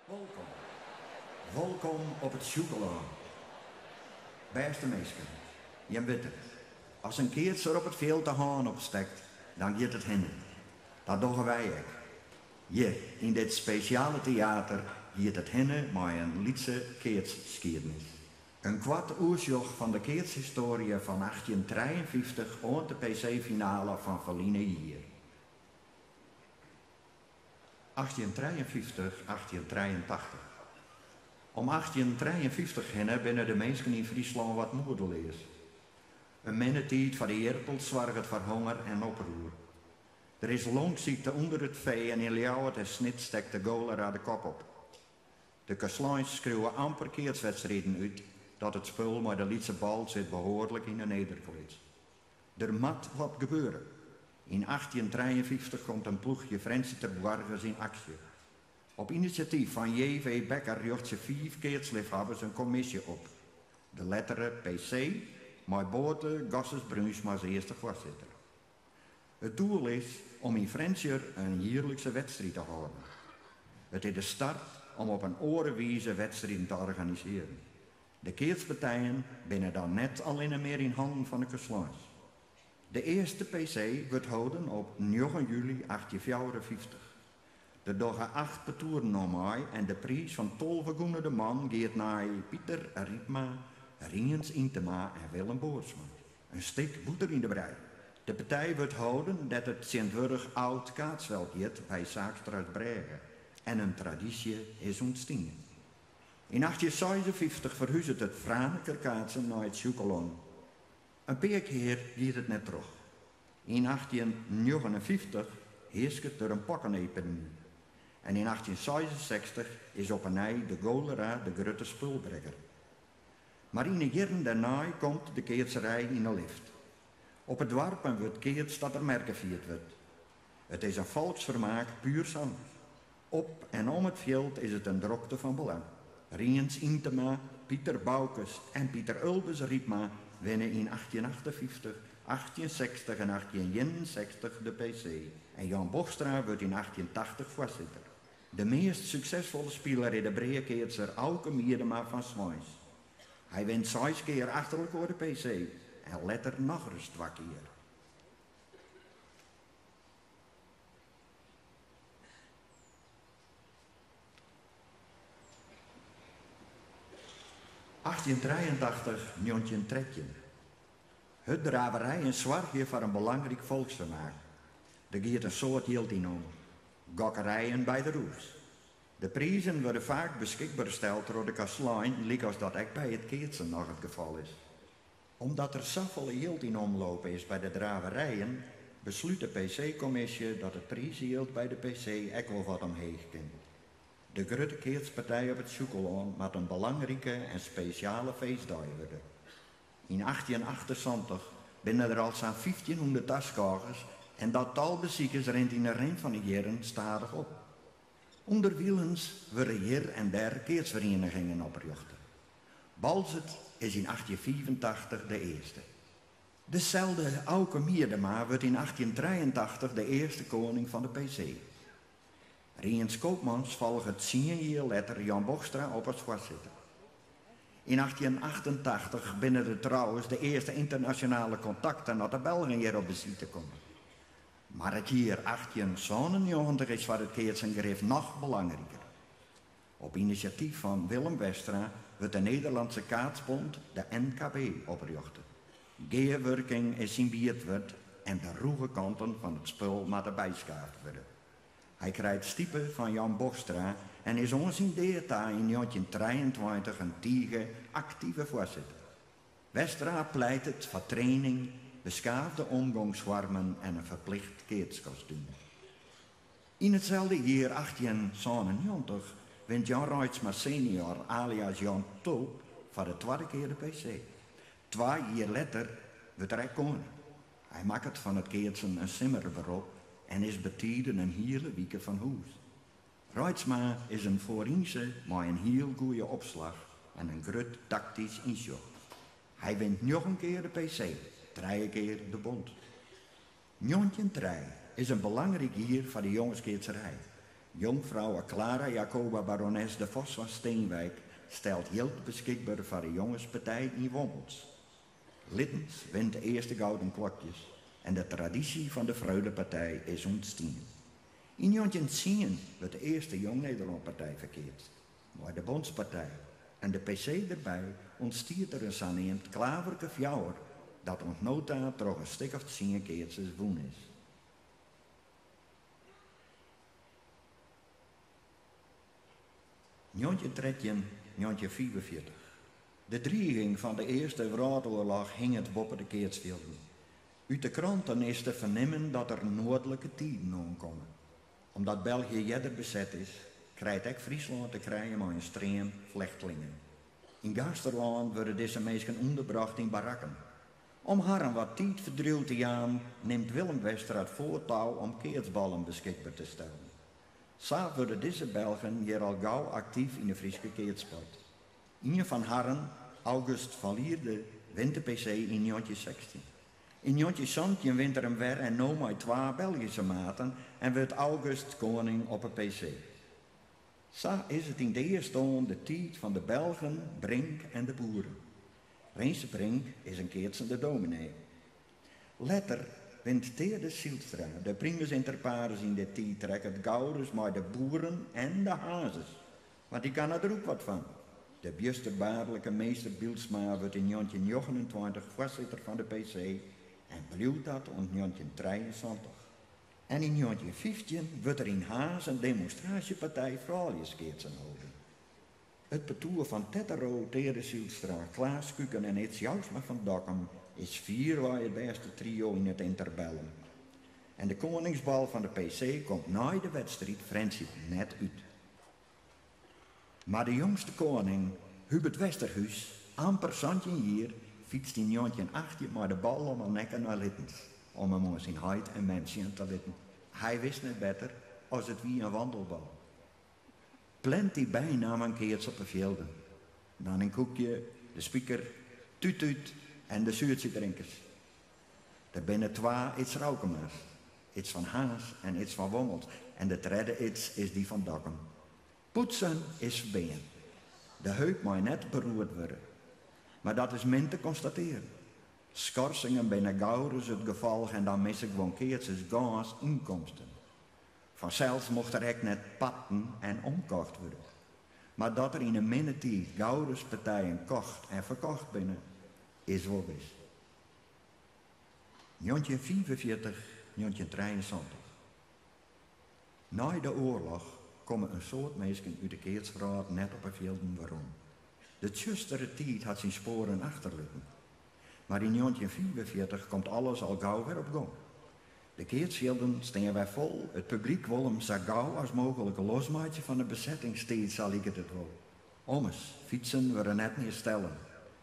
Wolkom. Wolkom op it Sjûkelân. Bêste minsken, jim witte, as in keatser op it fjild de hân opstekt, dan giet it hinne. Dat dogge wy ek. Hjir, yn dit spesjale teater, giet it hinne mei in lytse keatsskiednis. In koart oersjoch fan de keatshistoarje fan 1853 oant de PC-finale fan ferline jier. 1853, 1883. Om 1853 hinne binne de minsken yn Fryslân wat moedeleas. In minne tiid foar de jirpels soarget foar honger en oproer. Der is longsykte ûnder it fee en yn Ljouwert en Snits stekt de golera de kop op. De kastleins skriuwe amper keatswedstriden út, dat it spul mei de lytse bal sit behoarlik yn 'e nederklits. Der moat wat gebeure. Yn 1853 komt in ploechje Frjentsjerter boargers yn aksje. Op inisjatyf fan JV. Bekker rjochtsje fiif keatsleafhawwers in kommisje op. De lettere PC, mei Boate Gosses Bruinsma as earste foarsitter. It doel is om yn Frjentsjer in jierlikse wedstriid te hâlden. It is de start om op in oare wize wedstriden te organisearjen. De keatspartijen binne dan net allinne mear yn hannen fan de kastleins. De earste PC wurdt holden op njoggen july 1854. Der dogge acht partoeren oan mei en de priis fan 12 gûne de man giet nei Pieter Rypma, Rients Yntema en Willem Bootsma. In stik bûter yn de brij. De partij wurdt holden dêr't it tsjintwurdich Oud Kaatsveld hjit by Saakstra's Brêge en in tradysje is ûntstien. Yn 1856 ferhuzet it Franeker kaatsen nei it Sjûkelân. In pear kear giet it net troch. Yn 1859 hearsket der in pokkenepidemy en yn 1866 is op 'e nij de golera de grutte spulbrekker. Mar yn 'e jierren dêrnei komt de keatserij yn 'e lift. Op 'e doarpen wurdt keatst dat der merke fierd wurdt. It is in folksfermaak puer sang. Op en om it fjild is it in drokte fan belang. Rients Yntema, Pieter Boukes en Pieter Ulbes Rypma winne yn 1858, 1860 en 1861 de PC en Jan Bogstra wurdt yn 1880 foarsitter. De meast suksesfolle spiler is de breakeatser Auke Miedema fan Sweins. Hy wint seis kear achter elkoar de PC en letter nochris twa kear. 1883, 1913. Hurddraverijen soargje foar in belangryk folksfermaak. Der giet in soad jild yn om. Gokkerijen by de rûs. De prizen wurde faak beskikber steld troch de kastlein, lykas dat ek by it keatsen noch it gefal is. Omdat der safolle jild yn omloop is by de draverijen, beslút de PC-kommisje dat it prizejild by de PC ek wol wat omheech kin. De grutte keatspartij op it Sjûkelân moat in belangrike en spesjale feestdei wurde. Yn 1878 binne der al sa'n 1500 taskôgers en dat tal besikers rint yn 'e rin fan 'e jierren stadich op. Underwilens wurde hjir en dêr keatsferienigingen oprjochte. Boalsert is yn 1885 de earste. Deselde Auke Miedema wurdt yn 1883 de earste koaning fan de PC. Rients Koopmans folget tsien jier letter Jan Bogstra op as foarsitter. Yn 1888 binne der trouwens de earste ynternasjonale kontakten at de Belgen hjir op besite komme. Mar it jier 1897 is foar it keatsen grif noch belangriker. Op inisjatyf fan Willem Westra wurdt de Nederlandse Kaatsbond, de NKB, oprjochte. Gearwurking is syn biedwurd en de rûge kanten fan it spul moatte byskaafd wurde. Hy krijt stipe fan Jan Bogstra en is oan syn dea ta yn 1923 in tige aktive foarsitter. Westra pleitet foar training, beskaafde omgongsfoarmen en in ferplicht keatskostúm. Yn itselde jier 1897 wint Jan Reitsma senior alias Jan Tulp foar de twadde kear de PC. Twa jier letter wurdt er ek koaning. Hy makket fan it keatsen in simmerberop en is betiden in hiele wike fan hûs. Reitsma is in foarynse mei in hiel goeie opslach en in grut taktysk ynsjoch. Hy wint njoggen kear de PC, trije kear de bond. 1903 is in belangryk jier foar de jongeskeatserij. Jonkvrouwe Clara Jacoba barones de Vos van Steenwijk stelt jild beskikber foar de jongespartij yn Wommels. Littens wint de earste Gouden Klokjes en de tradysje fan de Freulepartij is ûntstien. Yn 1910 wurdt de earste Jong Nederlânpartij ferkeatst. Mei de Bondspartij en de PC derby ûntstiet der in saneamd Klaverke Fjouwer dat oant no ta troch in stik of tsien keatsers wûn is. 1913, 1945. De driging fan de Earste Wrâldoarloch hinget boppe de keatsfjilden. Ut de kranten is te fernimmen dat der noardlike tiden oankomme. Omdat België earder beset is, krijt ek Fryslân te krijen mei in stream flechtlingen. Yn Gaasterlân wurde dizze minsken ûnderbrocht yn barakken. Om harren wat tiidferdriuw te jaan, nimt Willem Westra it foartou om keatsballen beskikber te stellen. Sa wurde dizze Belgen hjir al gau aktyf yn de Fryske keatssport. Ien fan harren, August van Lierde, wint de PC yn 1916. Yn 1917 wint er him wer en no mei twa Belgyske maten en wurdt August koaning op 'e PC. Sa is it yn 't earstoan de tiid fan de Belgen, Brink en de boeren. Rinse Brink is in keatsende dominee. Letter wint Teade Zylstra, de primus inter pares yn dit tiidrek, it gauris mei de boeren en de Hazes. Want dy kinne der ek wat fan. De bjusterbaarlike meester Bylsma wurdt yn 1929 foarsitter fan de PC en bliuwt dat oant 1973. En yn 1915 wurdt der yn Harns in demonstraasjepartij frouljuskeatsen holden. It partoer fan Tetteroo, Teade Zylstra, Klaas Kuken en Ids Jousma fan Dokkum is fierwei it bêste trio yn it interbellum. En de koningsbal fan de PC komt nei de wedstriid Frjentsjer net út. Mar de jongste koaning, Hubert Westerhuis, amper 17 jier, fytst yn 1918 mei de bal om 'e nekke nei Littens, om him oan syn heit en mem sjen te litten. Hy wist net better as it wie in wandelbal. Plenty bynammen keatse op 'e fjilden. Dan in koekje, de spiker, tút tút en de suertsjedrinkers. Der binne twa Ids Roukema's, Ids fan Harns en Ids fan Wommels en de tredde Ids is dy fan Dokkum. Poetsen is ferbean. De heup mei net beroerd wurde. Mar dat is min te konstatearjen. Skorsingen binne gauris it gefolch en dan misse guon keatsers gâns ynkomsten. Fansels mocht der ek net parten en omkocht wurde. Mar dat der yn 'e minne tiid gauris partijen kocht en ferkocht binne, is wol wis. 1945, 1973. Nei de oarloch komme in soad minsken út de keatswrâld net op 'e fjilden werom. De tsjustere tiid hat syn spoaren achterlitten. Mar yn 1945 komt alles al gau wer op gong. De keatsfjilden stean wer fol, it publyk wol him sa gau as mooglik losmeitsje fan de besettingstiid, sa liket it wol. Ommers, fytsen wurde net mear stellen.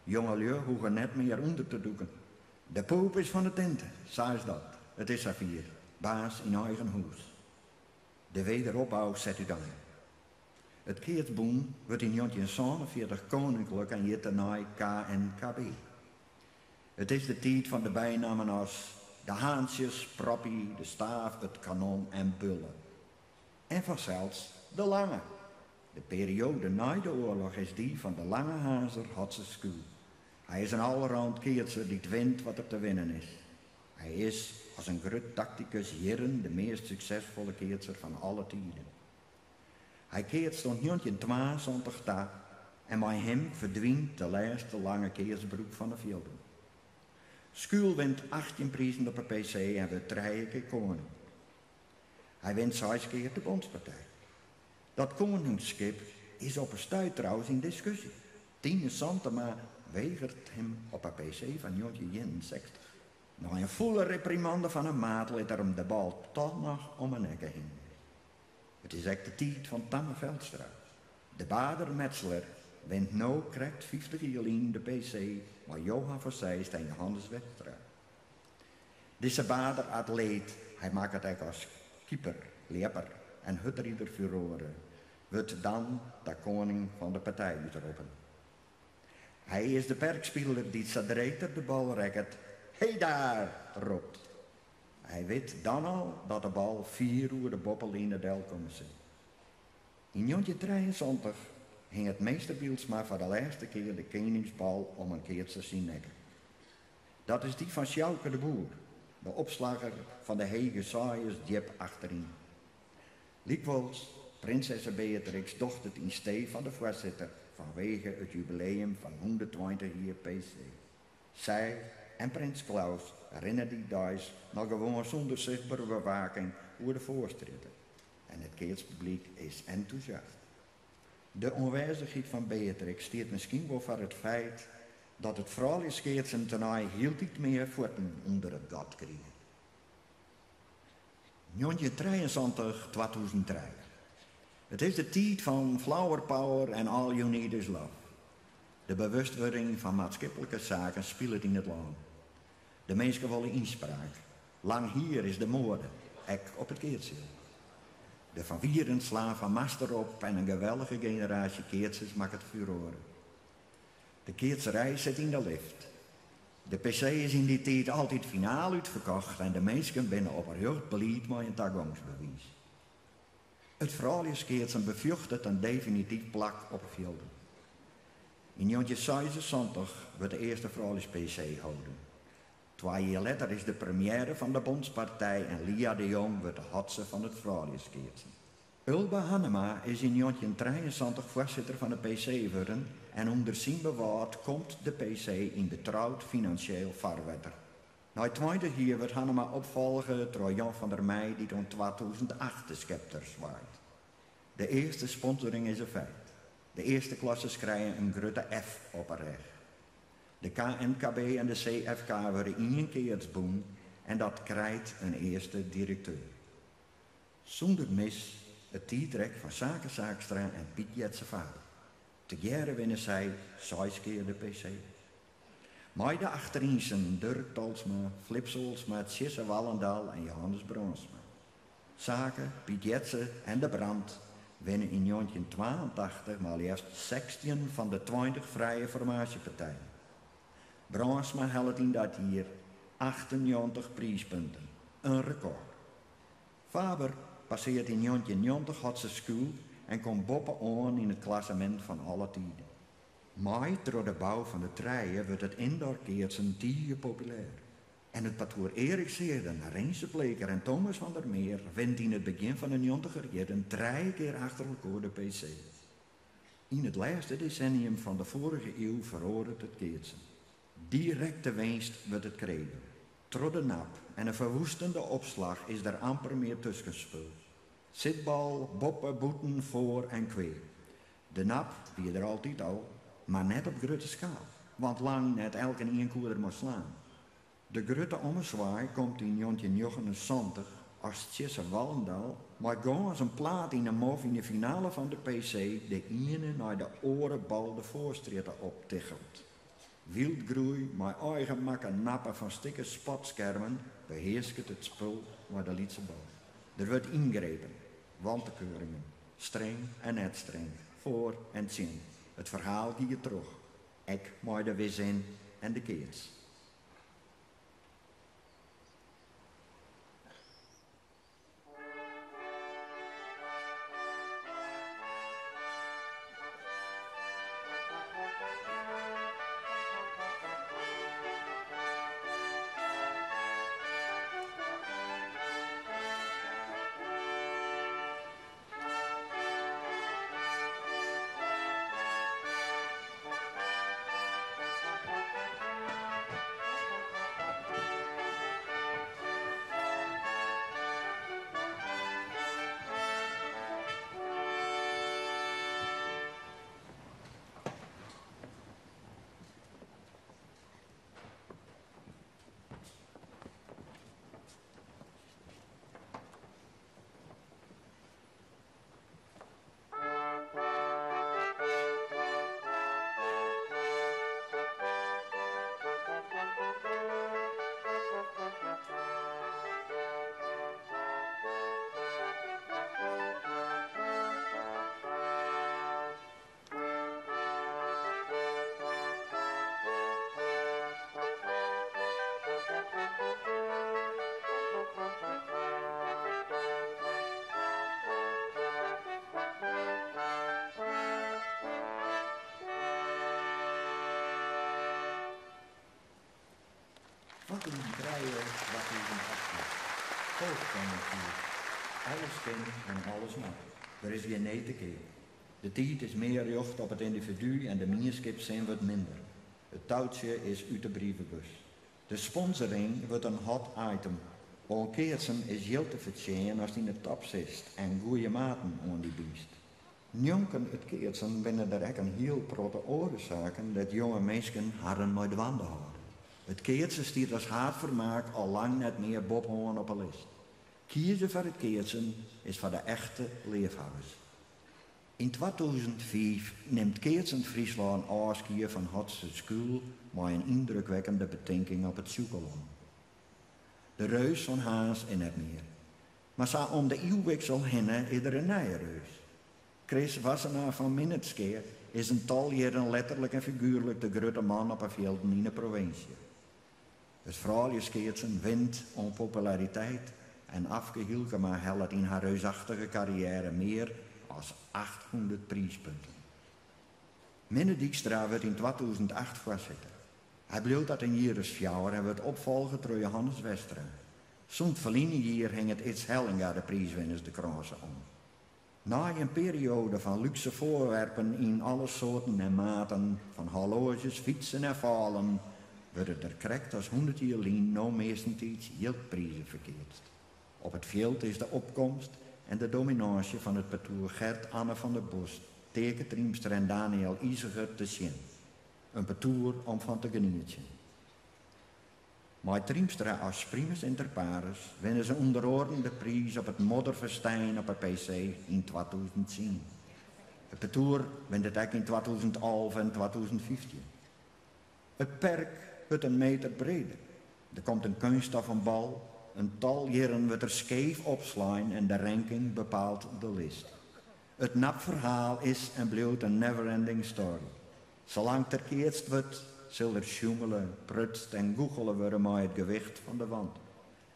Jongelju hoege net mear ûnder te dûken. De poep is fan de tinte, sa is dat. It is safier, baas yn eigen hûs. De wederopbou set útein. It keatsbûn wurdt yn 1947 koninklik en hjit dêrnei KNKB. It is de tiid fan de bynammen as de Haantsjes, Proppy, de Staaf, it Kanon en Bulle. En fansels de Lange. De perioade nei de oarloch is dy fan de lange Harnzer Hotze Schuil. Hy is in allround keatser dy't wint wat der te winnen is. Hy is as in grut taktikus jierren de meast suksesfolle keatser fan alle tiden. Hy keatst oant 1972 ta en mei him ferdwynt de lêste lange keatsbroek fan de fjilden. Schuil wint 18 prizen op 'e PC en wurdt trije kear koaning. Hy wint seis kear de Bondspartij. Dat koningskip is op 'e stuit trouwens yn diskusje. Tinus Santema wegeret him op 'e PC fan 1961. Nei in fûle reprimande fan in maat lit er him de bal toch noch om 'e nekke hingje. It is ek de tiid fan Tamme Veldstra. De Baarder Metseler wint no krekt 50 jier lyn de PC mei Johan van Seijst en Johannes Westra. Dizze Baarder atleet, hy makket ek as keeper, ljepper en hurdrider furoare, wurdt dan ta koaning fan de partij útroppen. Hy is de perkspiler dy't sadree't er de bal rekket, Hé daar! ropt. Hy wit dan al dat de bal fier oer de boppeline delkomme sil. Yn 1973 hinget meester Bylsma foar de lêste kear de keningsbal om in keatser syn nekke. Dat is dy fan Sjouke de Boer, de opslagger fan de Hege Seis djip achteryn. Lykwols, prinsesse Beatrix docht it yn stee fan de foarsitter fanwege it jubileum fan 120 jier PC. Sy en prins Claus rinne dy deis noch gewoan sûnder sichtbere bewaking oer de Foarstrjitte. En it keatspublyk is entûsjast. De oanwêzichheid fan Beatrix stiet miskien wol foar it feit dat it frouljuskeatsen tenei hieltyd mear fuotten ûnder it gat kriget. 1973, 2003. It is de tiid fan flower power en all you need is love. De bewustwurding fan maatskiplike saken spilet yn it lân. De minsken wolle ynspraak. Lang hier is de moade, ek op it keatsfjild. De Van Wieren slaan fan master op en in geweldige generaasje keatsers makket furoare. De keatserij sit yn de lift. De PC is yn dy tiid altyd finaal útferkocht en de minsken binne oprjocht bliid mei in tagongsbewiis. It frouljuskeatsen befjochtet in definityf plak op 'e fjilden. Yn 1976 wurdt de earste frouljus-PC holden. Twa jier letter is de premiêre fan de Bondspartij en Lia de Jong wurdt de hotse fan it frouljuskeatsen. Ulbe Hannema is yn 1973 foarsitter fan de PC wurden en ûnder syn bewâld komt de PC yn betroud finansjeel farwetter. Nei 20 jier wurdt Hannema opfolge troch Jan van der Meij dy't oant 2008 de skepter swaait. De earste sponsoring is in feit. De earste klassers krije in grutte F op 'e rêch. De KNKB en de CFK wurde ien keatsbûn en dat krijt in earste direkteur. Sûnder mis it tiidrek fan Sake Saakstra en Piet Jetze Faber. Tegearre winne sy seis kear de PC. Mei de achterynsen Durk Tolsma, Flip Soolsma, Tjisse Wallendal en Johannes Brânsma. Sake, Piet Jetze en de Brand winne yn 1982 mar leafst 16 fan de 20 frije formaasjepartijen. Brânsma hellet yn dat jier 98 priispunten, in rekôr. Faber passearret yn 1990 Hotze Schuil en komt boppe-oan yn it klassemint fan alle tiden. Mei troch de bou fan de trije wurdt it indoorkeatsen tige populêr. En it partoer Erik Seerden, Renze Bleeker en Thomas van der Meer wint yn it begjin fan de njontiger jierren trije kear achter elkoar de PC. Yn it lêste desennium fan de foarige iuw feroaret it keatsen. Direkte winst wurdt it kredo. Troch de nap en in ferwoestende opslach is der amper mear tuskenspul. Sitbal, boppe, bûten, foar en kwea. De nap wie der altyd al, mar net op grutte skaal, want lang net elkenien koe der mei slaan. De grutte ommeswaai komt yn 1979 as Tjisse Wallendal mei gâns in plaat yn 'e mof yn de finale fan de PC de iene nei de oare bal de Foarstrjitte optichelt. Wyldgroei mei eigenmakke nappen fan stikken spatskermen behearsket it spul mei de lytse bal. Der wurdt yngrepen, wantekeuringen, streng en net streng, foar en tsjin. It ferhaal giet troch, ek mei de wisin en de keats. 2003, 2018. Hoogconjunctuur. Alles kin en alles moat. Der is gjin nee te keap. De tiid is mear rjochte op it yndividu en de mienskipssin wurdt minder. It toutsje is út de brievebus. De sponsoring wurdt in hot item. Oan keatsen is jild te fertsjinjen ast yn de top sitst en goeie maten oan dy bynst. Njonken it keatsen binne der ek in hiel protte oare saken dêr't jonge minsken harren mei dwaande hâlde. It keatsen stiet as haadfermaak al lang net mear boppe-oan op 'e list. Kieze foar it keatsen is foar de echte leafhawwers. Yn 2005 nimt Keatsend Fryslân ôfskie fan Hotze Schuil mei in yndrukwekkende betinking op it Sjûkelân. De reus fan Harns is net mear. Mar sa om de iuwwiksel hinne is der in nije reus. Chris Wassenaar fan Minnertsgea is in tal jierren letterlik en figuerlik de grutte man op 'e fjilden yn 'e provinsje. It frouljuskeatsen wint oan populariteit en Afke Hylkema hellet yn har reusachtige karriêre mear as 800 priispunten. Minne Dykstra wurdt yn 2008 foarsitter. Hy bliuwt dat in jier as fjouwer en wurdt opfolge troch Johannes Westra. Sûnt ferline jier hinget Ids Hellinga de priiswinners de krânse om. Nei in perioade fan lúkse foarwerpen yn alle soarten en maten, fan horloazjes, fytsen en fôlen, wurde der krekt as 100 jier lyn no meastentiids jildprizen ferkeatst. Op it fjild is de opkomst en de dominânsje fan it partoer Gert Anne van der Bos, Teake Triemstra en Daniël Iseger te sjen. In partoer om fan te genietsjen. Mei Triemstra as primus inter pares winne se ûnder oaren de priis op it Modderfestijn op 'e PC yn 2010. It partoer wint it ek yn 2011 en 2015. It perk wurdt in meter breder. Der komt in keunststoffen bal, in tal jierren wurdt der skeef opslein en de ranking bepaalt de list. It NAP-ferhaal is en bliuwt in never-ending story. Salang't der keatst wurdt, sil der sjoemele, prutst en gûchele wurde mei it gewicht fan de want.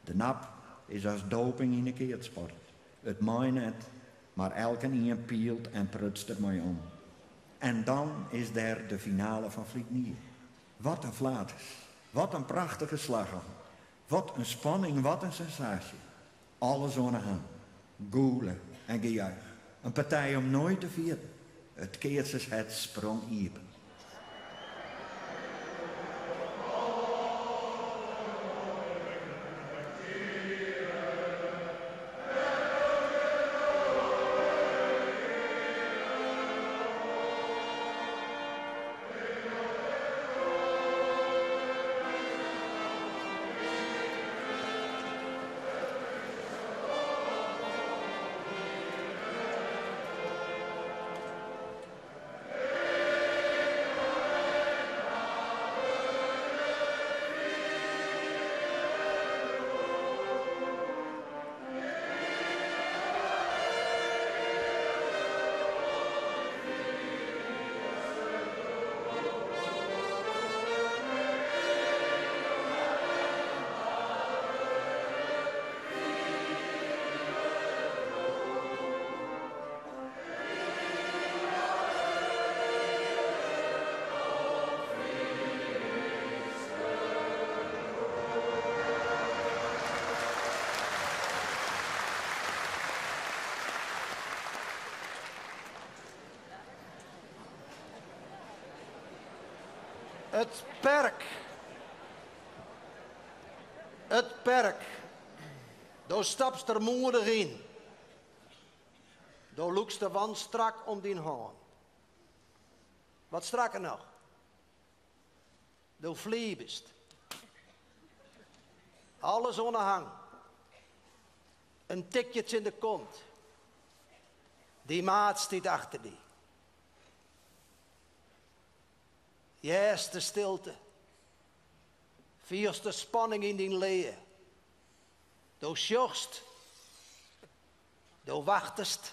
De NAP is as doping yn 'e keatssport. It mei net, mar elkenien pielt en prutst der mei om. En dan is der de finale fan ferline jier. Wat in flaters, wat in prachtige slach. Wat in spanning, wat in sensaasje. Alles oan 'e hang. Gûle en gejuich. In partij om noait te ferjitten. It keatsershert sprong iepen. It perk. It perk. Do stapst der moedich yn. Do lûkst de wand strak om dyn hân. Wat strakker noch. Do flibest. Alles oan 'e hang. In tikje tsjin de kont. Dyn maat stiet achter dy. Hearst de stilte. Fielst de spanning yn dyn lea. Do sjochst. Do wachtest.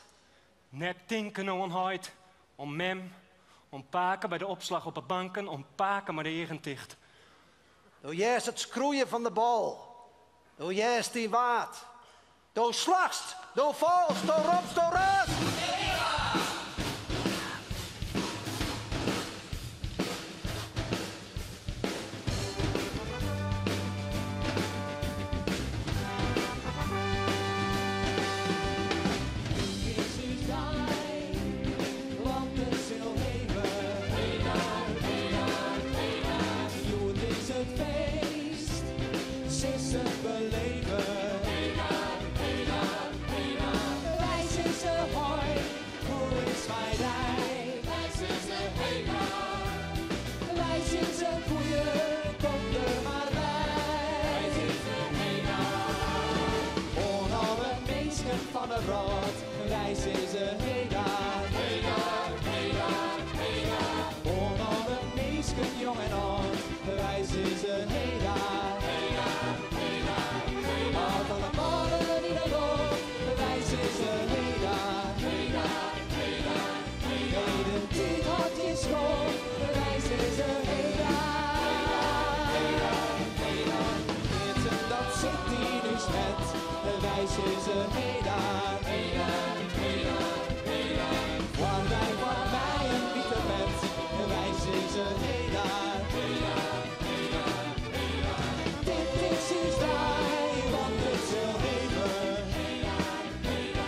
Net tinken oan heit, oan mem, oan pake by de opslach op 'e banken, oan pake mei de eagen ticht. Do hearst it skroeien fan de bal. Do hearst dyn waard. Do slachst, do falst, do ropst, do raast! hiele wrâld, wy sizze Heda. Heda, heda, heda. Oan alle minsken, jong en âld, wy sizze Heda. Heda, heda, heda. Hâld alle ballen yn 'e loft, wy sizze Heda. Heda, heda, heda. De tiid hâldt gjin skoft, wy sizze Heda. Heda, heda, Keatsen dat sit yn ús hert, wy sizze Heda. Heda, heda, heda. Foar dy, foar my in wite pet, wy sizze Heda. Heda, heda, heda. Dit is ús dei, want it sil heve. Heda, heda,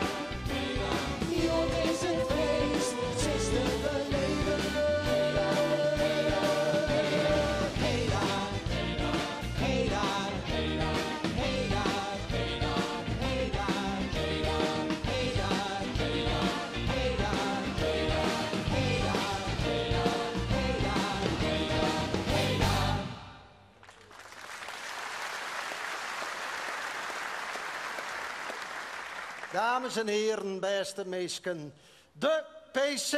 heda. Hjoed is it feest, sis te beleven. Heda, heda, heda. Heda, heda, heda, heda, heda, heda, heda, heda, heda, heda, heda, heda. Dames en hearen, bêste minsken, de PC.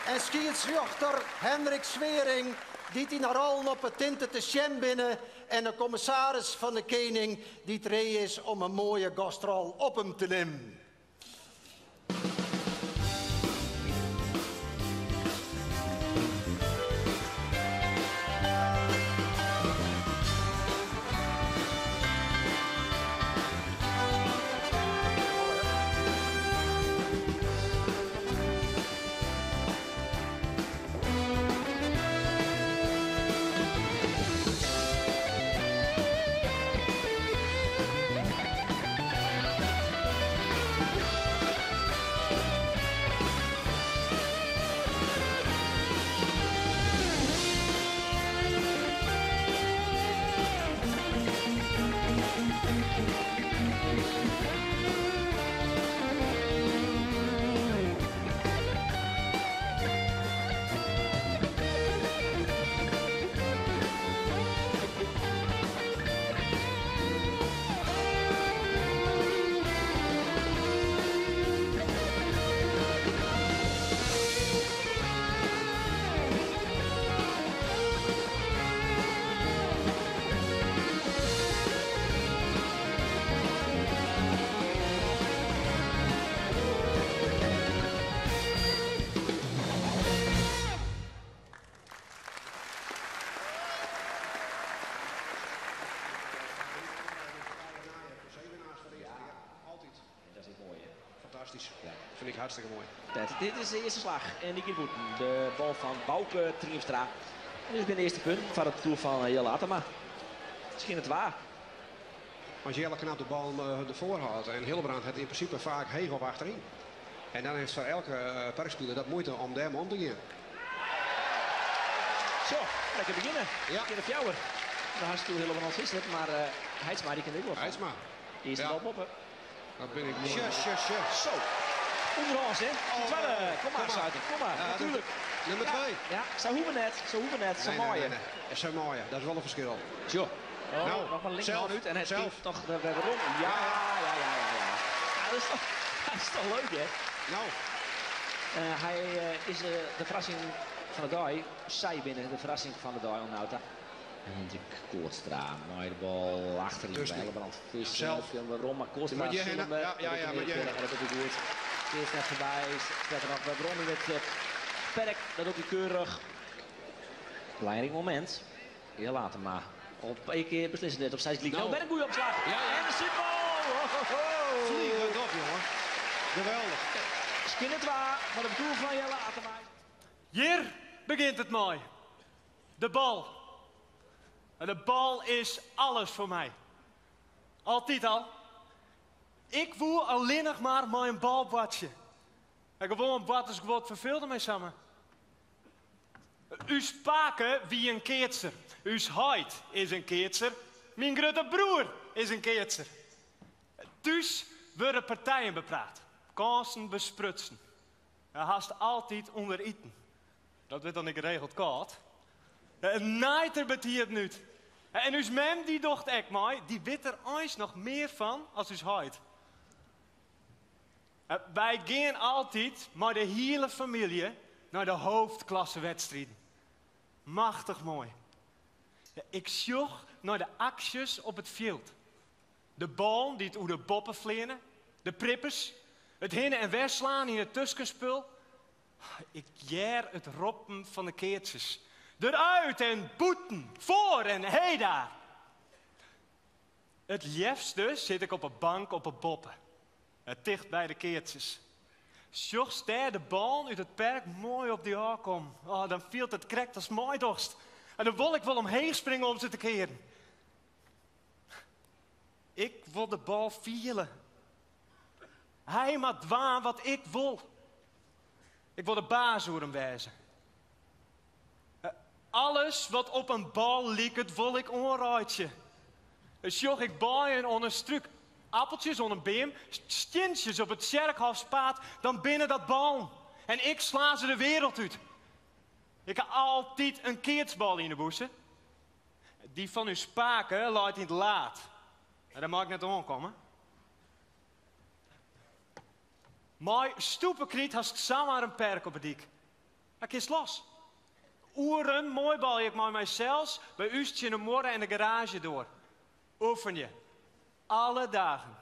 En skiedsrjochter Hendrik Sweering, dy't yn har allen op 'e tinte te sjen binne, en de kommissaris fan de Kening, dy't ree is om in moaie gastrol op him te nimmen. Fantastysk. Fyn ik hartstikke moai. Dit is de earste slach en dy giet bûten. De bal fan Bauke Triemstra. En dus binne de earste punten foar it partoer fan Jelle Attema. Skjinne twa. As Jelle knap de bal derfoar hâldt en Hillebrand hat yn prinsipe faak heech op achteryn. En dan is it foar elke parkspiler dat muoite om dêrmei om te gean. Zo, lekker begjinne. Ja. Skjinne fjouwer. Dan hast Hillebrand Visser, mar Haitsma dy kin der ek wol fan. Haitsma. Earste Ja. bal boppe. Dat bin ik moai. Sje, sje, sje. Zo. Ûnderhâns, hè? Oh, Twadde. Kom maar, kom maar. Sluiter. Kom maar. Ja, Natuerlik. Nûmer Ja, 2. ja, sa hoege net. Sa hoege net. Sa Nee, nee, moai. nee, nee. Sa moai. Dat is wol in ferskil. Tjo. Oh, Nou, noch mar links zelf, út en hy zelf. stiet toch wer werom. Ja, ja, ja, ja, ja. Ja, dat is toch, dat is toch leuk, hè? Nou. Hy is de ferrassing fan de dei. Sy binne de ferrassing fan de dei, Nauta. Hendrik Kootstra mei de bal achteryn Tussen. bij Hillebrand Visser. Zelf. Film werom, maar Kootstra Moet je zullen heen, we ja, ja, ja, moet je heen. En dat doet hij goed. Eerst net voorbij, staat er nog bij Brom in het perk. Dat doet hij keurig. Belangrijk moment. Hier laat hem maar. Op één keer beslissen dit op zijn kliek. Nou. Nou, ben een goede opslag. Ja, ja. En de simpel. Ho, ho, ho. Vliegend op, jongen. Geweldig. Skinne twa van de bedoel van Jelle Attema. Hier begint het mooi. De bal. En de bal is alles voor mij. Altijd al. Ik woe alleen nog maar met een balbadje. En gewoon een bad is gewoon verveelde mij samen. Uw pake wie een keertser. Uw heid is een keertser. Mijn grote broer is een keertser. Thuis worden partijen bepraat. Kansen besprutsen. Er haast altijd onder eten. Dat wurdt dan ek geregeld kâld. It naait der betiid út. En ús mem dy docht ek mei, dy wit der eins noch mear fan as ús heit. Wy gean altyd mei de hiele famylje nei de hoofdklassewedstriden. Machtich moai. Ik sjoch nei de aksjes op it fjild. De ballen dy't oer de boppe fleane, de prippers, it hinne en wer slaan yn it tuskenspul. Ik hear it roppen fan de keatsers. Derút en bûten, foar en hé daar. It leafste sit ik op 'e bank op 'e boppe, ticht by de keatsers. Sjochst dêr de ballen út it perk moai op dy ôfkommen. Oh, dan fielt it krekt ast meidochst. En dan wol ik wol omheech springe om se te kearen. Ik wol de bal fiele. Hy moat dwaan wat ik wol. Ik wol de baas oer him wêze. Alles wat op in bal liket, wol ik oanreitsje. Sjoch ik beien oan in strúk, appeltsjes oan in beam, stientsjes op it tsjerkhôfspaad, dan binne dat ballen. En ik sla se de wereld út. Ik ha altyd in keatsbal yn 'e bûse. Dy fan ús pake leit yn it laad. Dêr mei ik net oankomme. Mei stoepekryt hast samar in perk op 'e dyk. Dan kinst los. Oeren moaibalje ik mei mysels by ús tsjin de muorre en de garaazjedoar. Oefenje. Alle dagen.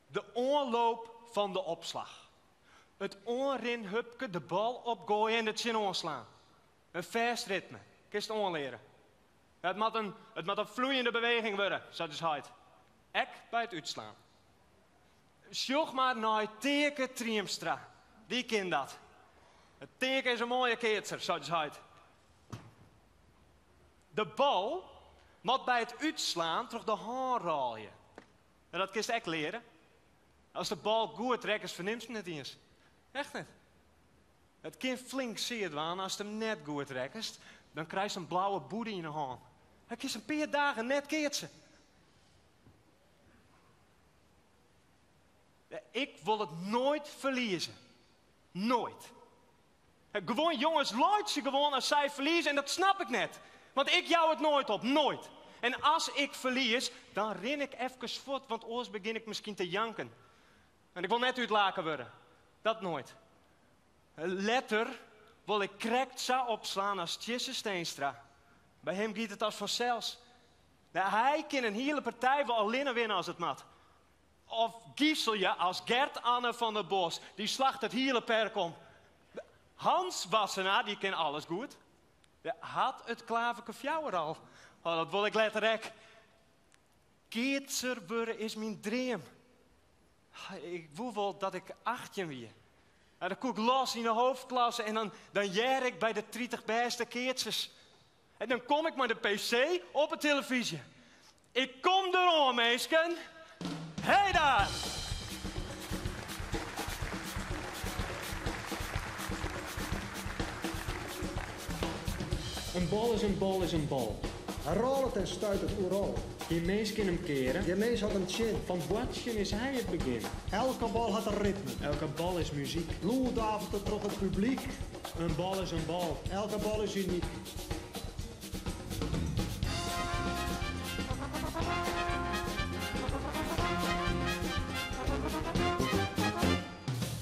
De oanloop fan de opslach. It oanrinhupke, de bal opgoaie en der tsjinoan slaan. In fêst ritme. Kinst oanleare. It moat in, it moat in floeiende beweging wurde, seit ús heit. Ek by it útslaan. Sjoch mar nei Teake Triemstra. Dy kin dat. Teake is in moaie keatser, seit ús heit. De bal moat by it útslaan troch de hân rôlje. En dat kinst ek leare. Ast de bal goed rekkest, fernimst him net iens. Echt net. It kin flink sear dwaan ast him net goed rekkest. Dan krijst in blauwe bûde yn 'e hân. Dan kinst in pear dagen net keatse. Ik wol it noait ferlieze. Noait. Gewoan jonges laitsje gewoan as sy ferlieze en dat snap ik net. Want ik jou it noait op, noait. En as ik ferlies, dan rin ik efkes fuort, want oars begjin ik miskien te janken. En ik wol net útlake wurde. Dat noait. Letter wol ik krekt sa opslaan as Tjisse Steenstra. By him giet it as fansels. Hy kin in hiele partij wol allinne winne as it moat. Of giselje as Gert Anne van der Bos, dy slacht it hiele perk om. Hans Wassenaar, dy kin alles goed. Hat it klaverke fjouwer al. Oh, dat wol ik letter ek. Keatser wurde is myn dream. Ik woe wol dat ik 18 wie. Dan koe ik los yn de hoofdklasse en dan, dan hear ik by de 30 bêste keatsers. En dan kom ik mei de PC op 'e telefyzje. Ik kom deroan, minsken. Hey daar! In bal is in bal is in bal. Hy rôlet en stuitet oeral. Gjin mins kin him keare. Gjin mins hat him tsjin. Fan boartsjen is hy it begjin. Elke bal hat in ritme. Elke bal is muzyk. Lûd davert it troch it publyk. In bal is in bal. Elke bal is unyk.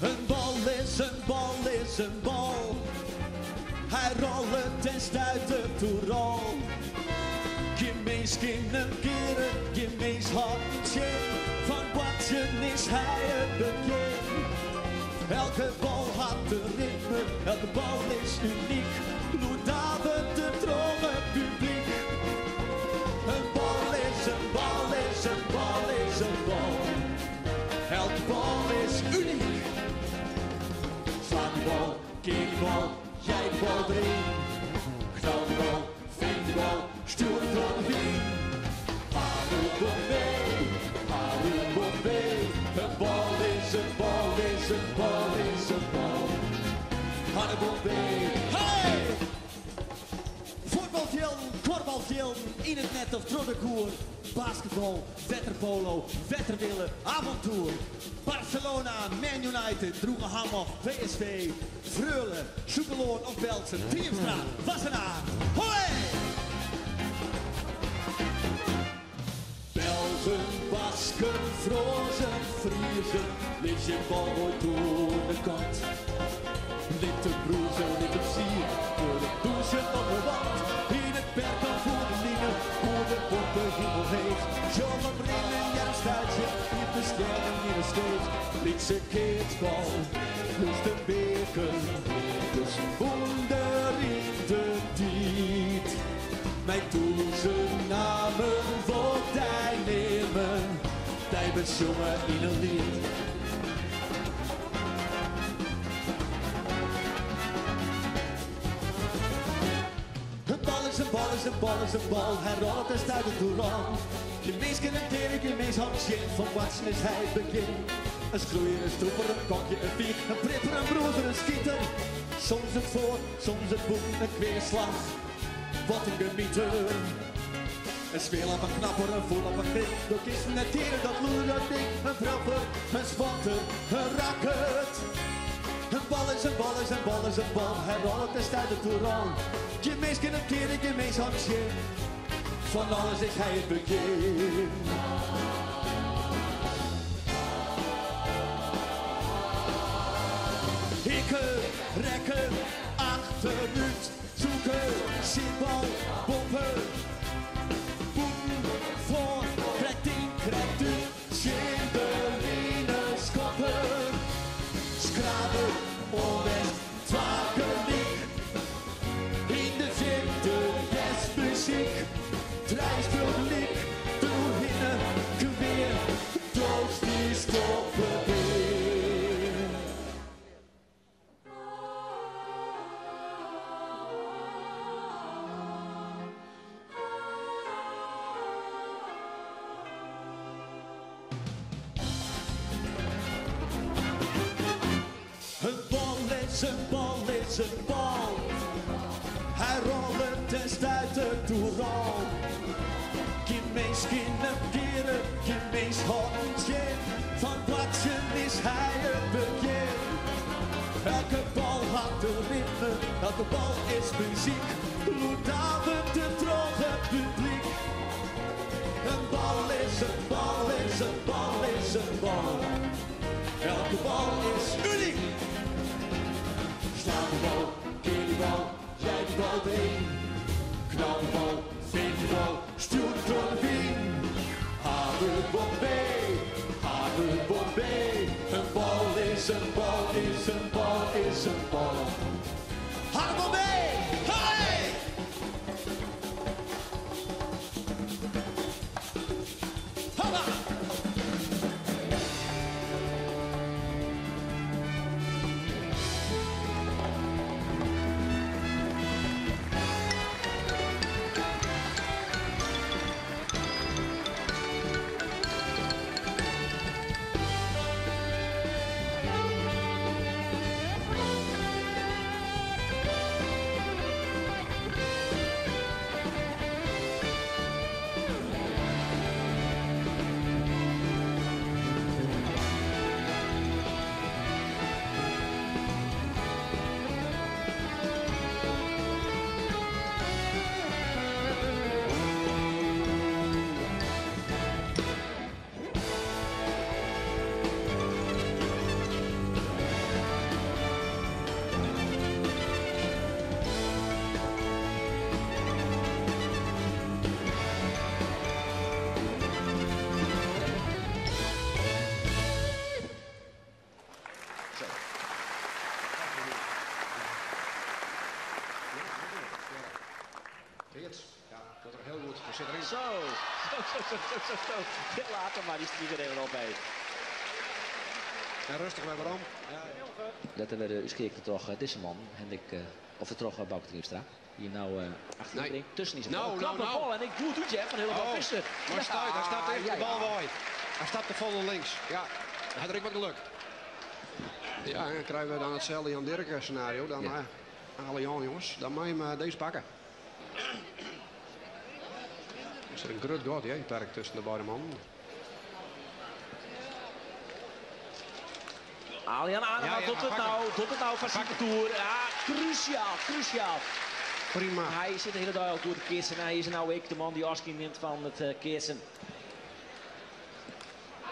In bal is in bal is in bal. Hy rôlet en stuitet oeral. Gjin mins kin him keare, gjin mins hâldt him tsjin. Fan boartsjen is hy it begjin. Elke bal hat in ritme, elke bal is unyk. Lûd davert it troch it publyk. In bal is in bal is in bal is in bal. Elke bal is unyk. Slaan dy bal, kear dy bal, jei de bal deryn. Knal dy bal, fing dy bal, stjoer him troch de wyn. Haroe Bombay, haroe Bombay. In bal is in bal is in bal is in bal. Haroe Bombay, hey! Fuotbalfjilden, kuorbalfjilden. fjilden, yn it net of troch de koer. Basketbal, wetterpolo, wetterwille, avontoer. Barcelona, Man United, Droegeham of PSV. Freule, Sjûkelân of Berltsum, Triemstra, Wassenaar, Hollé! Belgen, Basken, Frânsen, Friezen, lis jim bal noait oan de kant. Lit him brûze, lit him siede, wurd him dûnsjend op 'e wand. Yn it perk of oer de line, oer de boppe himelheech. Sjoch him rinnen, hear him stuitsjen, iepen stjerren yn 'e steech. Lytse keatsbal, bliuwst in beaken, dus in wûnder yn de tiid. Mei tûzen nammen wol 'k dy neame, dy besjonge yn in liet. In bal is in bal is in bal is in bal, hy rôlet en stuitert oeral. Gjin mins kin him keare, gjin mins hâldt him tsjin, fan boartsen is hy it begjin. In skroeier, in strûper, in kokje, in fieg, in pripper, in brûzer, in skiter. Soms it foar, soms it bûten, in kweaslach, wat in gemieter. In smearlap, in knapper, in foerlap, in grip, do kinst him net keare, dat lûde, dat ding. In propper, in spotter, in raket. In bal is in bal is in bal is in bal, hy rôlet en stuitert oeral. Gjin mins kin him keare, gjin mins hâldt him tsjin. Fan alles is hy it begjin. Hikke, rekken, achterút, zoeke, sjitbal, boppe, bûten, foar, krekt yn, krekt út, tsjin de line skoppe, skrabe, oan west, twa gelyk. Yn de fierte hearst muzyk, trije spul gelyk, deroerhinne, kwea, dochs dy stoppe dea. In bal is in bal is in bal. Hy rôlet en stuitert oeral. Gjin mins kin him keare, gjin mins hâldt him tsjin. Fan boartsjen is hy it begjin. Elke bal hat in ritme, elke bal is muzyk. Lûd davert er troch it publyk. In bal is in bal is in bal is in bal. Elke bal is unyk. Slaan de bal, kear de bal, jei de bal deryn. Knal de bal, fing de bal, stjoer him troch de wyn. Hawe bombay, hawe bombay. In bal is in bal is in bal is in bal. Hawe bombay, hey! Hoppa! Geerts, ja, dat er heel goed. Hij zit erin. Zo, zo, zo, zo, zo, zo, zo. Heel later, maar die stiet er even op. Hé. En rustig weer waarom. Ja. Let er weer de toch deze man, Hendrik, of de toch Bauke Triemstra. Die nou achter de ring tussen is. Nou, Knappe nou, nou. bal en ik doe het doetje, hè, van Hillebrand Oh, Visser. Maar Ja, stuit, hij stapt even ja, de bal ja. waai. Hij stapt de volle links. Ja, hij had er ook wat geluk. Ja, en dan krijgen we dan hetzelfde Jan Dirk scenario. Dan, Ja. alle Jan, jongens, dan moet je hem deze pakken. Er zit een groot gat in het perk tussen de beide mannen. Alian Anema, doet het nou, doet het nou van zijn toer. Ja, cruciaal, cruciaal. Prima. Hij zit de hele dag al goed te keersen. Hij is nou ik de man die afscheid neemt van het keersen.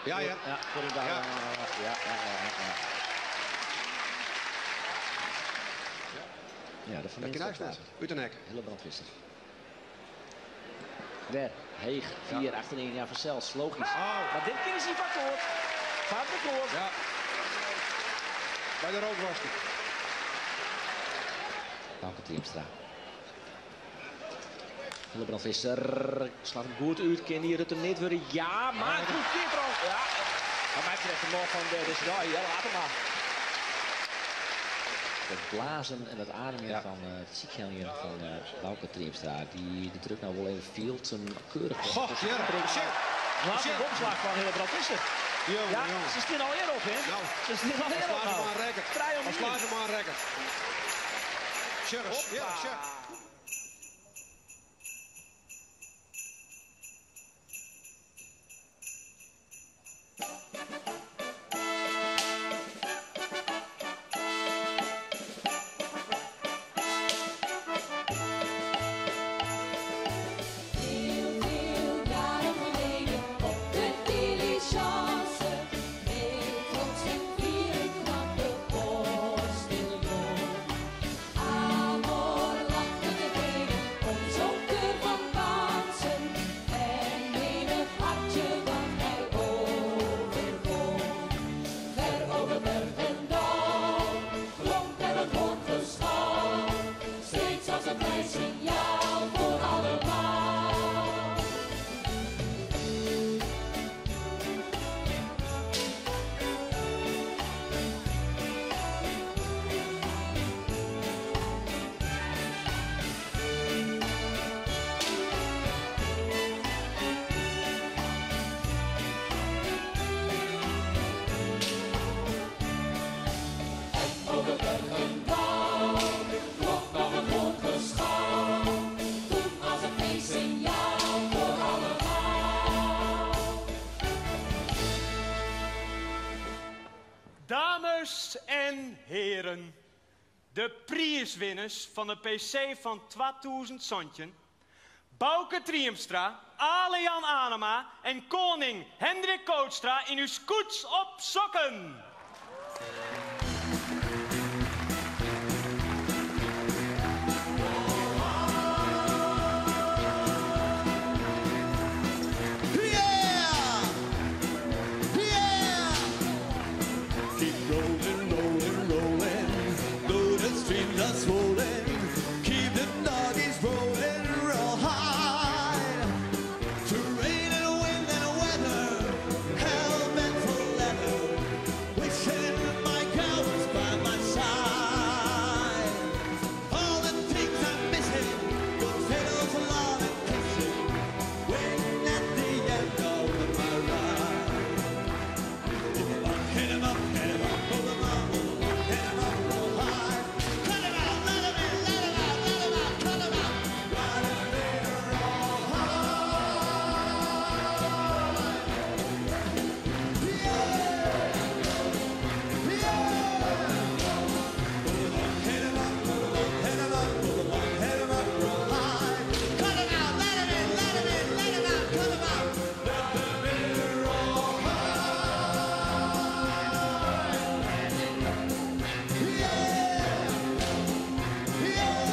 Ja, ja. Ja, voor een dag. Ja. Ja, ja, ja, ja. Ja, dat Dat kan hij net. Uit de nek. Hillebrand Visser. Weer, Heeg, 4, 8 en 1, ja, vanzelfs, logisch. Oh. Maar dit keer is hij van koord. Van de koord. Ja. Bij de rook was hij. Bauke Triemstra. Hillebrand Visser slaat hem goed uit. Kan hier het hem niet worden? Ja, maar goed keer trouwens. Ja, wat mij betreft de man van de dus ja, ja, laat hem maar. Het blazen en het ademen van het ziekenhuis van Bauke Triemstra, die de druk nou wel even viel, een keurig. Goh, ja, Laat de omslag van Hillebrand Visser. Jongen, Ja, jongen. ze staan al eerder op, hè? Nou, ze staan al eerder op. Slaan ze nou. maar een rekker. Draai om Dan hier. slaan ze maar een rekker. Sjurres, ja, sjur. Heel veel jaren geleden op de diligence, met trots en vieren kwam de postiljon. Amor lachte tevreden om zo'n keur van Pasen en menig hartje wat hij overwon. Ver over berg en dal klonk er een hoorngeschal, steeds als een blij signaal voor allemaal. Over berg en dal klonk nog het hoorngeschal. Toen was het feestsignaal voor allemaal. Dames en heren, de prijswinners van de PC van 2000 Sontjen, Bauke Triemstra, Ale-Jan Anema en koning Hendrik Kootstra in uw koets op sokken. Yeah! Yeah! Keep rolling, rolling, rolling. Though the streams are swollen, keep the doggies rolling real high. Terrain and wind and weather, hell bent for leather. Wishing my cow was by my side. All the things I'm missing, good fiddles, love and kissing. Waiting at the end of my ride. Hit 'em up, hit 'em up, pull 'em up, hit 'em up, roll high. Cut 'em out, let 'em in, let 'em out, let 'em out, cut 'em out. Ride 'em in, roll high. Yeah, yeah. Hit 'em up, pull 'em up, hit 'em up, pull 'em up, hit 'em up, roll high. Cut 'em out, let 'em in, let 'em in, let 'em out, cut 'em out. Let them in, roll high. Yeah, yeah.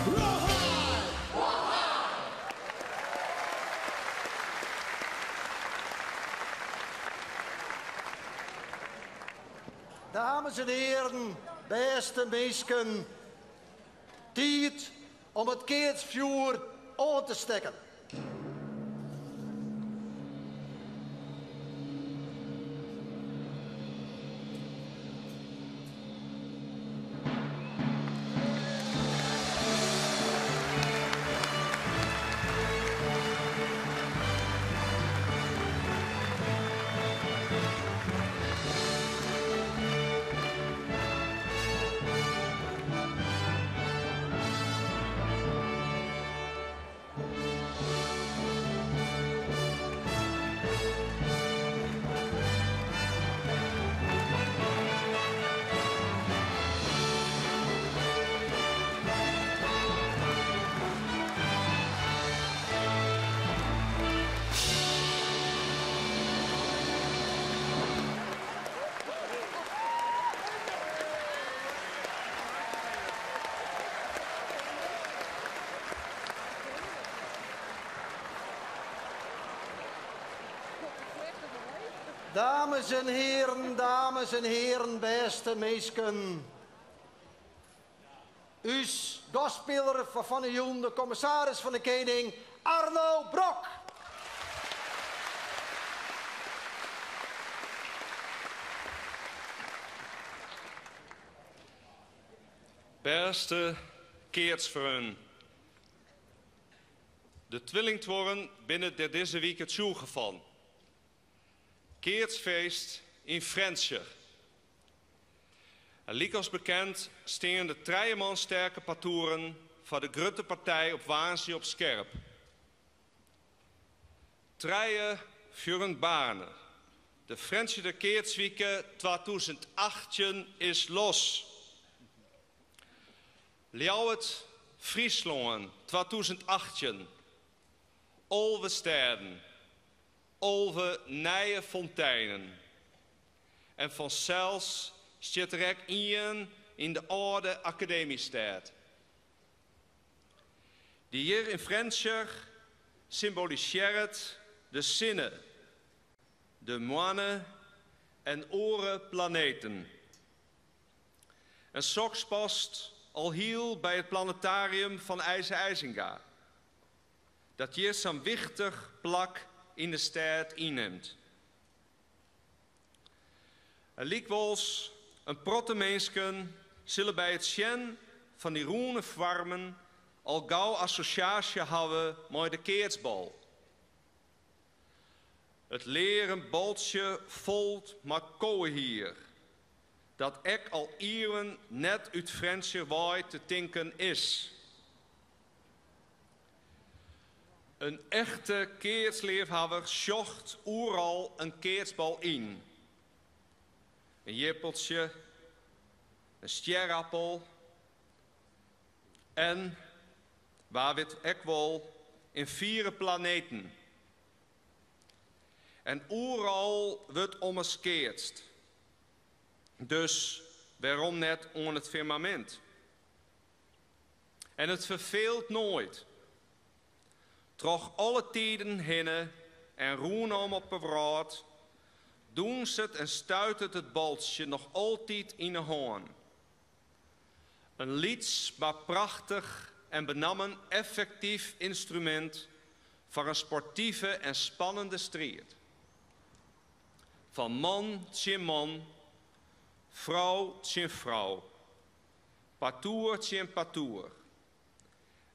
Roll high. Dames en heren, beste mensen. Tijd om het keertsvuur aan te stekken. Dames en heren, dames en heren, bêste minsken. Us gastspiler foar fan 'e jûn, de kommissaris fan de Kening, Arno Brok. Bêste keatsfreonen. De twillingtuorren binne der dizze wike tsjûge fan. Keatsfeest yn Frjentsjer. En lykas bekend stean de trije man sterke partoeren foar de grutte partij op woansdei op skerp. Trije fjurren baarne. De Frjentsjerter Keatswike 2018 is los. Ljouwert, Fryslân 2018. 11 stêden, 11 nije fonteinen. En fansels stiet der ek ien yn de âlde Akademystêd. Dy hjir yn Frjentsjer symbolisearret de sinne, de moanne en oare planeten. En soks past alhiel by it planetarium fan Eise Eisinga, dat hjir sa'n wichtich plak yn de stêd ynnimt. En lykwols, in protte minsken sille by it sjen fan dy rûne foarmen al gau assosjaasje hawwe mei de keatsbal. It learen baltsje fol mei kowehier, dat ek al ieuwen net út Frjentsjer wei te tinken is. In echte keatsleafhawwer sjocht oeral in keatsbal yn. In jirpeltsje, in stjerappel en, wa wit ek wol, in fiere planeten. En oeral wurdt ommers keatst. Dus wêrom net oan it firmamint? En it ferfeelt noait. Troch alle tiden hinne en rûnom op 'e wrâld dûnset en stuitet it baltsje noch altyd yn 'e hân. In lyts mar prachtich en benammen effektyf ynstrumint foar in sportive en spannende striid. Fan man tsjin man, frou tsjin frou. Partoer tsjin partoer.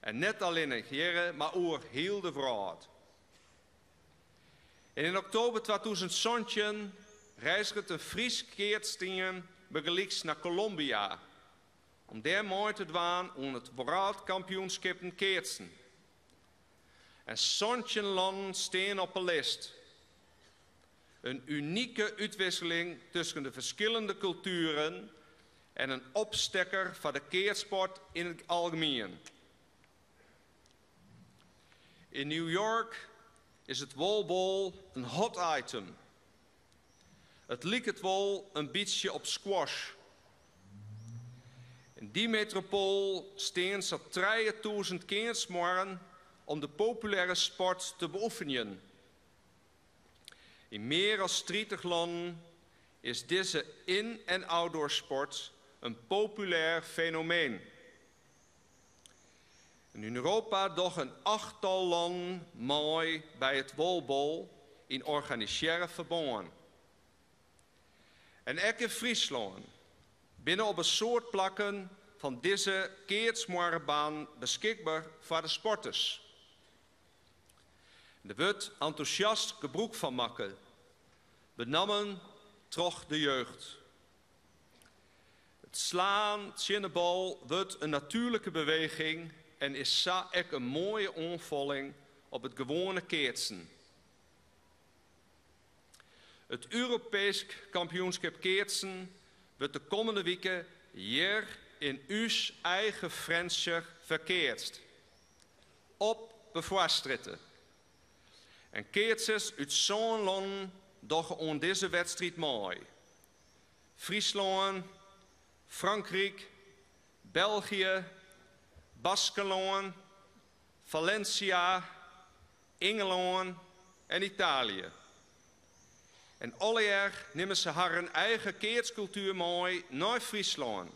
En net allinnich hjirre, mar oer hiel de wrâld. En yn oktober 2017 reizget in Frysk keatsteam bygelyks nei Kolombia om dêr mei te dwaan oan it wrâldkampioenskippen keatsen. En 17 lannen stean op 'e list. In unike útwisseling tusken de ferskillende kultueren en in opstekker foar de keatssport yn it algemien. Yn New York is it wallball in hot item. It liket wol in bytsje op squash. Yn dy metropoal stean sa'n 3000 keatsmuorren om de populêre sport te beoefenjen. Yn mear as 30 lannen is dizze in- en outdoorsport in populêr fenomeen. En yn Europa dogge in achttal lannen mei by it wallball yn organisearre ferbân. En ek yn Fryslân binne op in soad plakken fan dizze keatsmuorrebaan beskikber foar de sporters. Der wurdt entûsjast gebrûk fan makke, benammen troch de jeugd. It slaan tsjin de bal wurdt in natuerlike beweging en is sa ek in moaie oanfolling op it gewoane keatsen. It Europeesk kampioenskip keatsen wurdt de kommende wike hjir yn ús eigen Frjentsjer ferkeatst. Op de Foarstrjitte. En keatsers út sân lannen dogge oan dizze wedstriid mei. Fryslân, Frankryk, België, Baskelân, Valencia, Ingelân en Italië. En allegear nimme se harren eigen keatskultuer mei nei Fryslân.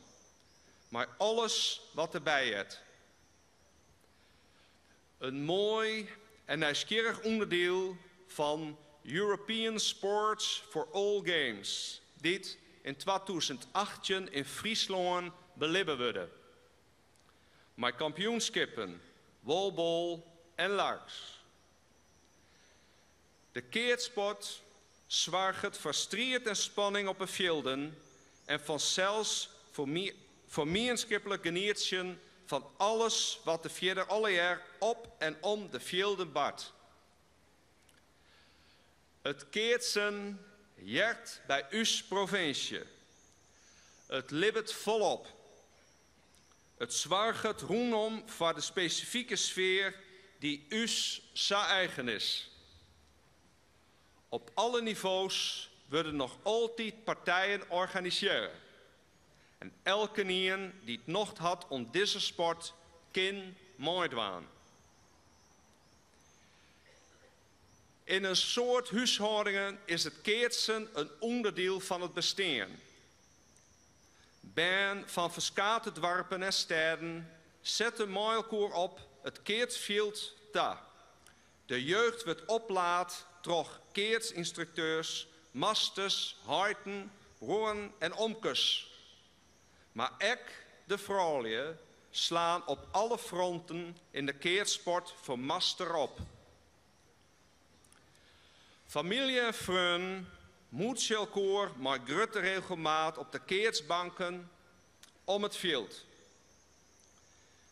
Mei alles wat derby heart. In moai en nijsgjirrich ûnderdiel fan European Sports for All Games, dy't yn 2018 yn Fryslân belibbe wurde. Mei kampioenskippen, wallball en larks. De keatssport soarget foar striid en spanning op 'e fjilden en fansels foar mienskiplik genietsjen fan alles wat der fierder allegear op en om de fjilden bart. It keatsen heart by ús provinsje. It libbet folop. It soarget rûnom foar de spesifike sfear dy't ús sa eigen is. Op alle nivo's wurde noch altyd partijen organisearre. En elkenien dy't nocht hat oan dizze sport kin meidwaan. Yn in soad húshâldingen is it keatsen in ûnderdiel fan it bestean. Bern fan ferskate doarpen en stêden sette mei elkoar op it keatsfjild ta. De jeugd wurdt oplaat troch keatsynstrukteurs, masters, heiten, bruorren en omkes. Mar ek de froulju slaan op alle fronten yn de keatssport foar master op. Famylje en freonen moetsje elkoar mei grutte regelmaat op de keatsbanken om it fjild.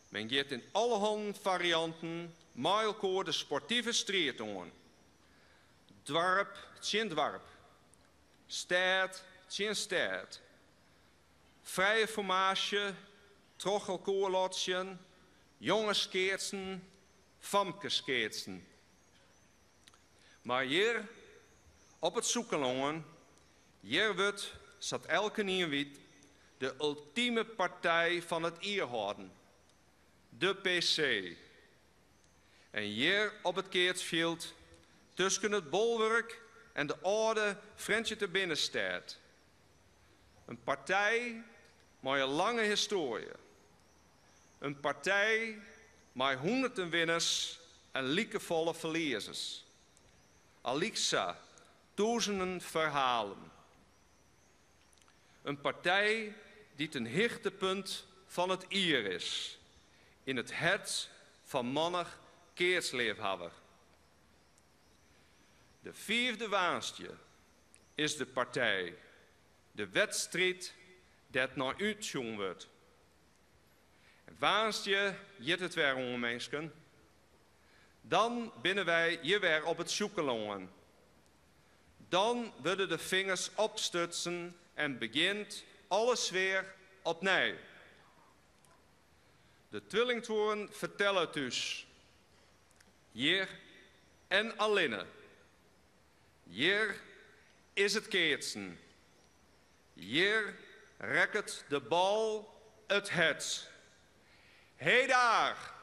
Men giet yn allerhanne farianten mei elkoar de sportive striid oan. Doarp tsjin doarp, stêd tsjin stêd. Frije formaasje, troch elkoar lotsjen, jongeskeatsen, famkeskeatsen. Mar hjir op it Sjûkelân, hjir wurdt, sa't elkenien wit, de ultime partij fan it jier hâlden, de PC. En hjir op it keatsfjild, tusken it bolwurk en de âlde Frjentsjerter binnenstêd. In partij mei in lange histoarje. In partij mei hûnderten winners en likefolle ferliezers. Allyksa tûzenen ferhalen. In partij dy't in hichtepunt fan it jier is yn it hert fan mannich keatsleafhawwer. De fiifde woansdei is de partij, de wedstriid dêr't nei útsjoen wurdt. En woansdei giet it wer oan, minsken. Dan binne wy hjir wer op it Sjûkelân. Dan wurde de fingers opstutsen en begjint alles wer opnij. De twillingtuorren fertelle it ús. Hjir en allinne. Hjir is it keatsen. Hjir rekket de bal it hert. Hea daar!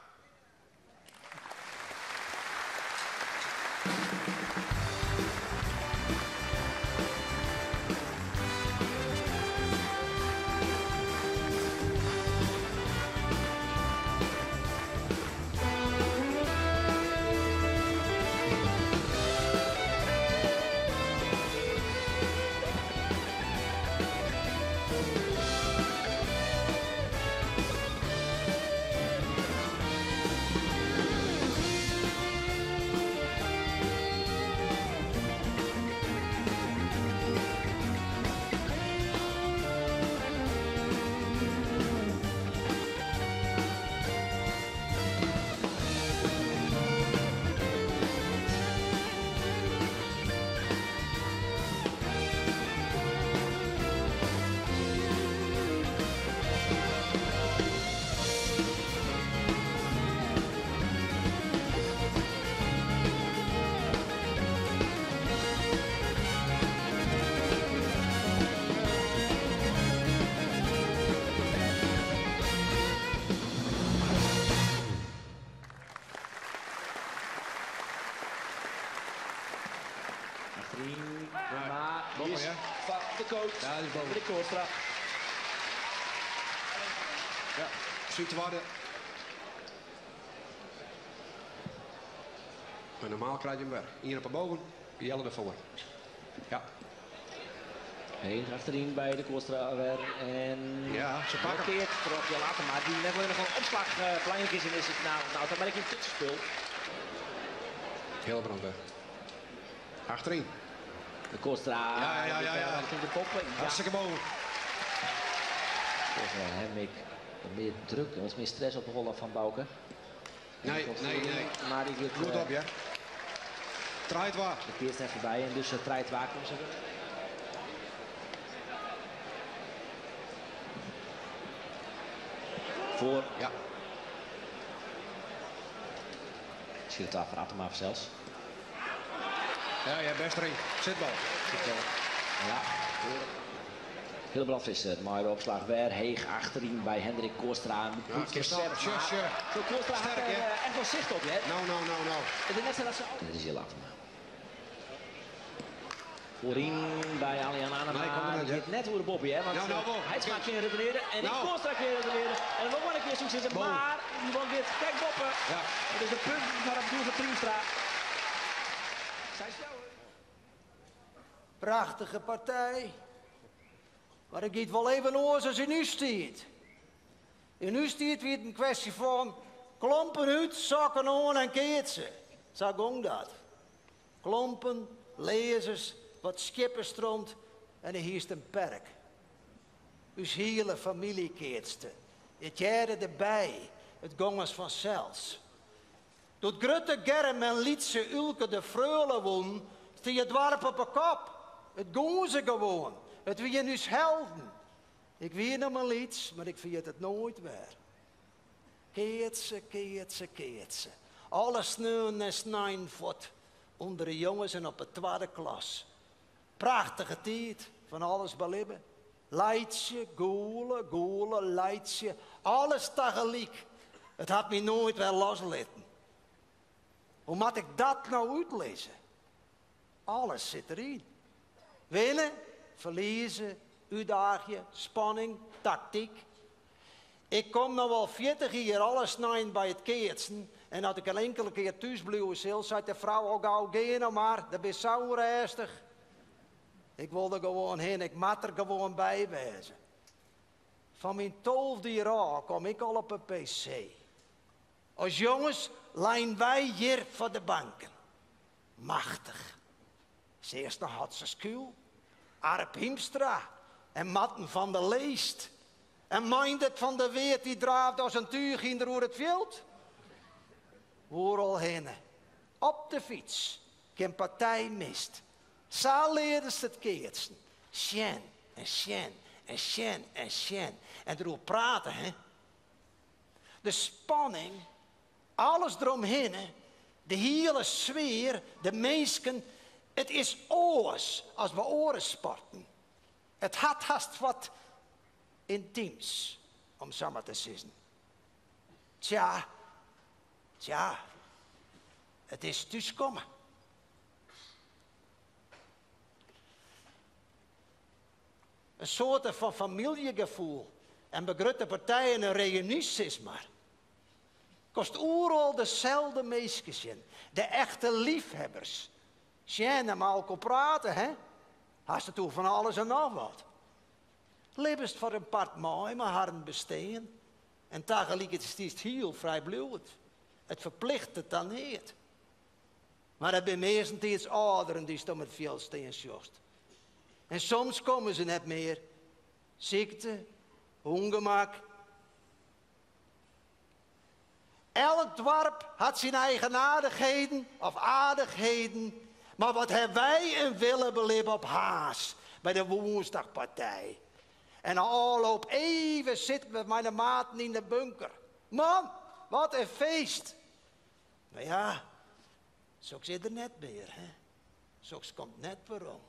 Groot. Ja, die is boven. Hendrik Kootstra. Ja, syn twadde. Maar normaal krijg je hem weer. Ien op de boven, Jelle ervoor. Ja. Heeg achterin bij de Kootstra weer. En Ja, ze pakken. blokkeert erop Jelle Attema. Die net alleen nog een opslag belangrijk is. En is het nou, nou, dan ben ik in het tussenspel. Hillebrand weer. Achterin. De Kootstra. Ja, ja, ja, ja. Richting de koppen. Ja. Hartstikke boven. Kootstra, Hemmink. Wat meer druk en wat meer stress op de rollen van Bauke. Nee, Komt nee, voor- nee. Maar die gaat, Goed op, ja. Draait waar. De keer is net voorbij en dus draait waar komt ze. Voor. Ja. Schiet het daar voor Attema zelfs. Ja, ja, best erin. Zitbal. Zitbal. Ja. Hillebrand Visser, maar de opslag weer heeg achterin bij Hendrik Kootstra. Ja, Goed Kootstra, recept, tje, maar tje. Zo Kootstra had Sterk, er, hè? echt wel zicht op, hè? Nou, nou, nou, nou. Het is net zo dat ze... Dit is heel Attema. Voorin bij Alian Anema. Nee, komt er net, Die hè? zit net hoe de Bobby, hè? Want Nou, nou, Bob. hij maakt geen redeneren en Nou. Kootstra keer redeneren. En nog maar een keer succes. Boven. Maar die bal weer kijk Boppen. Ja. Het is de punt van het doel van Triemstra. Zij is jou, hè? Prachtige partij. Maar ik giet wel even oors als in u stiet. In u stiet wie het een kwestie van klompen uit, sokken aan en keertsen. Zo ging dat. Klompen, lezers, wat schippen stroomt en hier is een perk. Uw hele familie keertste. Het jaren erbij, het gong als vanzelfs. Doet Grutte Germ en Lietse Ulke de Freule won, stie het dwarp op de kop. Het gong ze gewoon. Het wie nu helden. Ik wie nog maar iets, maar ik vind het nooit weer. Keertse, keertse, keertse. Alle sneeuw en snijn voort. Onder de jongens en op de tweede klas. Prachtige tijd, van alles belibben. Leidje, goelen, goelen, leidje. Alles tegelijk. Het had me nooit wel loslitten. Hoe moet ik dat nou uitlezen? Alles zit erin. Winnen, verliezen, uitdagje, spanning, tactiek. Ik kom nou al 40 jaar alles nijn bij het keertsen. En als ik een enkele keer thuis blijven zal, zei de vrouw al gauw, ga nou maar, dat is zo rustig. Ik wilde gewoon heen, ik moet er gewoon bij wezen. Van mijn 12e jaar af kom ik al op een pc. Als jongens lijn wij hier voor de banken. Machtig. Ze eerst nog had ze skuul. Arp Hiemstra en Matten van der Leest. En Meindert van der Weert die draaft als een tuig in de roer het veld. Hoor al heen. Op de fiets. Geen partij mist. Zo leerden ze het keertsen. Sjen en sjen en sjen en sjen. En erover praten, hè. De spanning, alles eromheen, de hele sfeer, de mensen. Het is oors als we oren sporten. Het had haast wat intiems, om zo maar te zeggen. Tja, tja, het is thuiskomen. Een soort van familiegevoel en begrutte partijen een reunie, zeg maar. Kost oeral dezelfde meisjes in. De echte liefhebbers. Sjen maar al praten, hè? Haast het toe van alles en nog wat. Libbest voor een part mooi, maar haar besteen. En tegelijk is het heel vrij bloed. Het verplicht het dan niet. Maar het zijn meestens ouderen die stom het veel steen sjost. En soms komen ze net meer. Ziekte, ongemak. Elk dorp had zijn eigen aardigheden of aardigheden. Maar wat hebben wij een willen beleven op Haas bij de woensdagpartij. En al op even zitten met mijn maten in de bunker. Man, wat een feest. Maar ja, zo zit er net meer, hè. Zo komt net waarom.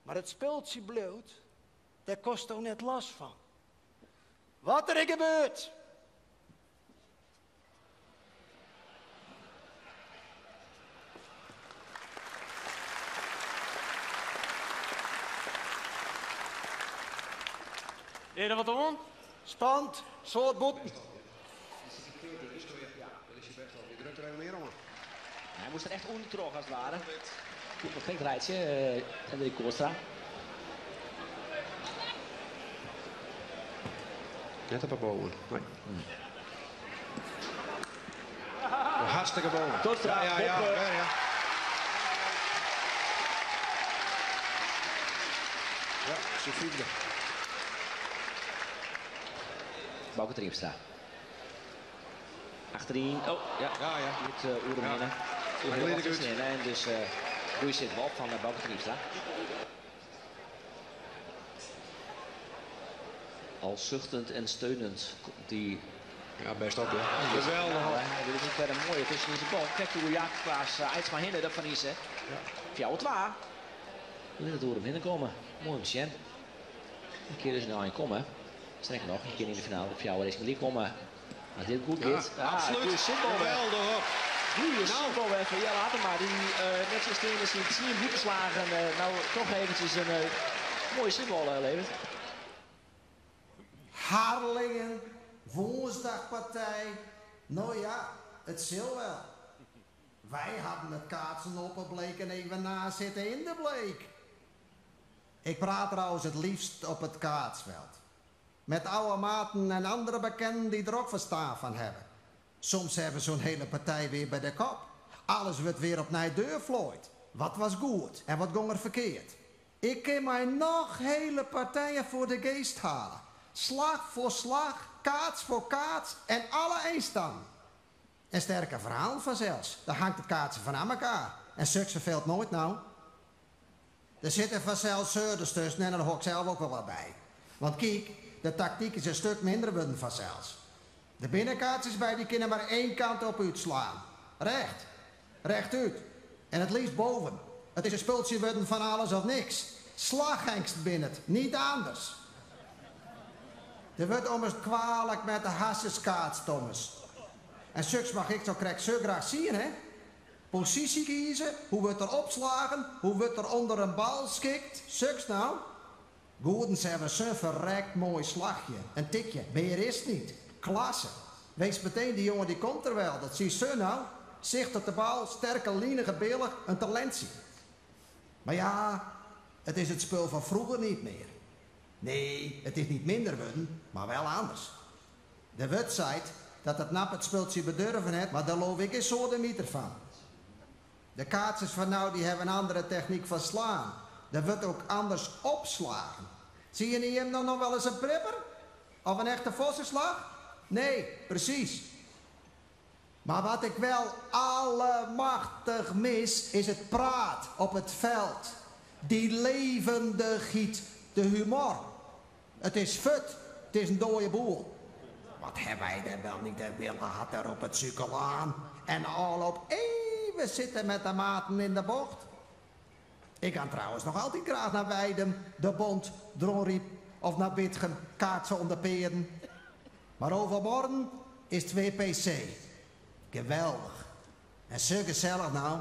Maar het speeltje bloot, daar kost ook net last van. Wat er gebeurt. Is der wat oan? Spand, soad bûten. Hy moast der echt ûndertroch as it ware. Koe perfekt reitsje, Hendrik Kootstra. Net op 'e boven. Nee. Hartstikke boven. Kootstra, Ja, ja, ja, boppe. ja, ja. Ja, zijn vierde. Bauke Triemstra. Achteryn. Oh, ja. Ja, ja. Goed oer hem Ja. hinne. Oer Hij heel gleed wat ik uit. hinne. En dus goeie zit wel van Bauke Triemstra. Al zuchtend en steunend komt die. Ja, best op, ja. Geweldig. Ja, hij wil het verder mooi tussen deze bal. Kijk hoe Jacob Klaas Eitsma hinne dat van is, hè. Fjouwer twa. Laat het door hem hinnen komen. Mooi om te zien. Een keer dus nou in komen. Sterker nog, een keer in de finale op jouw race gelijk komen. Als dit goed Ja, gaat. Ah, absoluut. goeie simpel, hè. Geweldig op. Goeie Nou. simpel hè, van Jelle Atema. Die net zijn stenen zijn team goed geslagen. Nou, toch eventjes een mooie simpel levert. Harlingen, woensdagpartij. Nou ja, het zal wel. Wij hadden het kaatsen op een bleek en even na zitten in de bleek. Ik praat trouwens het liefst op het kaatsveld. Met oude maten en andere bekenden die er ook verstaan van hebben. Soms hebben zo'n hele partij weer bij de kop. Alles wordt weer op naar deur vlooid. Wat was goed en wat ging er verkeerd? Ik kan mij nog hele partijen voor de geest halen. Slag voor slag, kaats voor kaats en alle eenstaan. En sterke verhaal vanzelfs. Daar hangt het kaatsen van aan elkaar. En suks verveelt nooit nou. Er zitten vanzelfs zeurders tussen en daar hok ik zelf ook wel wat bij. Want kijk, de tactiek is een stuk minder worden vanzelfs. De binnenkaatsers bij die kunnen maar één kant op uitslaan. Recht. Rechtuit. En het liefst boven. Het is een spultje worden van alles of niks. Slaghengst binnen het, niet anders. Er wordt ommers kwalijk met de hasseskaats, Thomas. En suks mag ik zo krijg zo graag zien, hè? Positie kiezen, hoe wordt er opslagen, hoe wordt er onder een bal schikt. Suks nou. Goedens hebben zo'n verrekt mooi slagje. Een tikje, meer is het niet. Klasse. Wees meteen, die jongen die komt er wel. Dat zie je zo nou. Zicht op de bal, sterke, linige billen, een talentie. Maar ja, het is het spul van vroeger niet meer. Nee, het is niet minder worden, maar wel anders. De wet zei dat het nap het spultje bedurven het, maar daar geloof ik een soort van. De kaatsers van nou die hebben een andere techniek van slaan. Dat wordt ook anders opslagen. Zie je niet hem dan nog wel eens een pripper? Of een echte vossenslag? Nee, precies. Maar wat ik wel allemachtig mis, is het praat op het veld. Die levendigheid, de humor. Het is fut, het is een dode boel. Wat hebben wij er wel niet de willen had er op het aan. En al op even zitten met de maten in de bocht. Ik ga trouwens nog altijd graag naar Weidum, de Bond, Dronryp of naar Bitgum, kaatsen om de peren. Maar overmorgen is het WPC. Geweldig. En zo gezellig nou.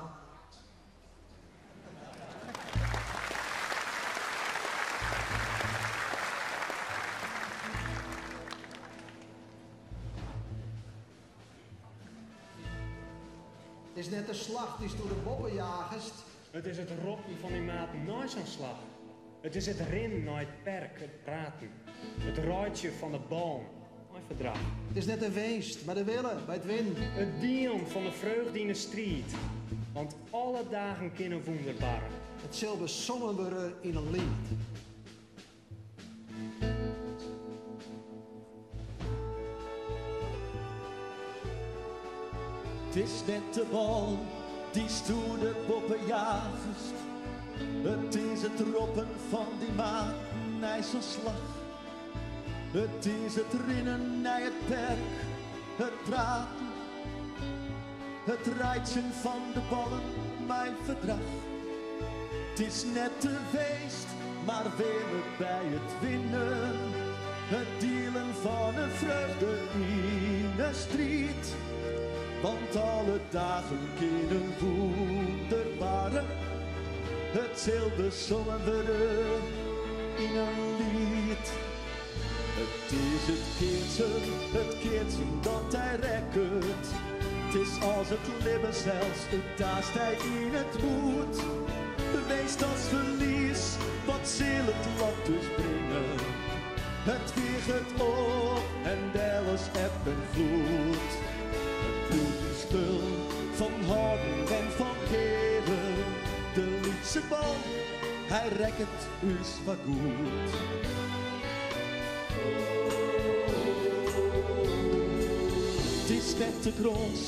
Het is net de slag die door de bobbenjagers. Het is het roppen van die maat na zo'n slag. Het is het rin naar het perk, het praten. Het ruitje van de bal, mooi verdrag. Het is net een feest, maar de willen, bij het win. Het deel van de vreugde in de street. Want alle dagen kunnen wonderbaar. Het zal bezongen worden in een lied. Het is net de bal die stoere poppenjagers. Het is het roppen van die maat naar zo'n slag. Het is het rinnen naar het perk, het praten. Het rijtsen van de ballen, mijn verdrag. Het is net de feest, maar willen bij het winnen. Het dealen van een vreugde in de street. Want alle dagen kunnen wonderbare. Het zal bezongen worden in een lied. It is it keatsen, it keatsen dat dy rekket. 't Is as it libben sels, it taast dy yn it moed. Winst as ferlies, wat sil it lot ús bringe? It weaget op en del as eb en floed. It bliuwt in spul fan hâlden en fan kearen. De lytse bal, hy rekket ús foargoed. 't Is net de krâns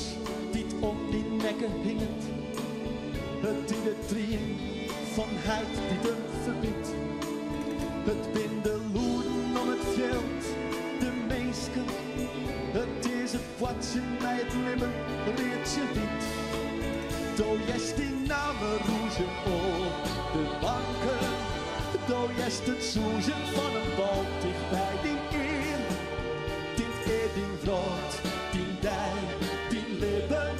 dy't om dyn nekke hinget, it is de trien fan heit dy't him ferbyt. It bin de lûden om it fjild, de minsken, it is it boartsjen mei it libben, read tsjin wyt. Do hearst dyn namme rûzjen op de banken, do hearst it sûzjen fan in bal ticht by dyn ear. Dit is dyn wrâld, dyn dei, dyn libben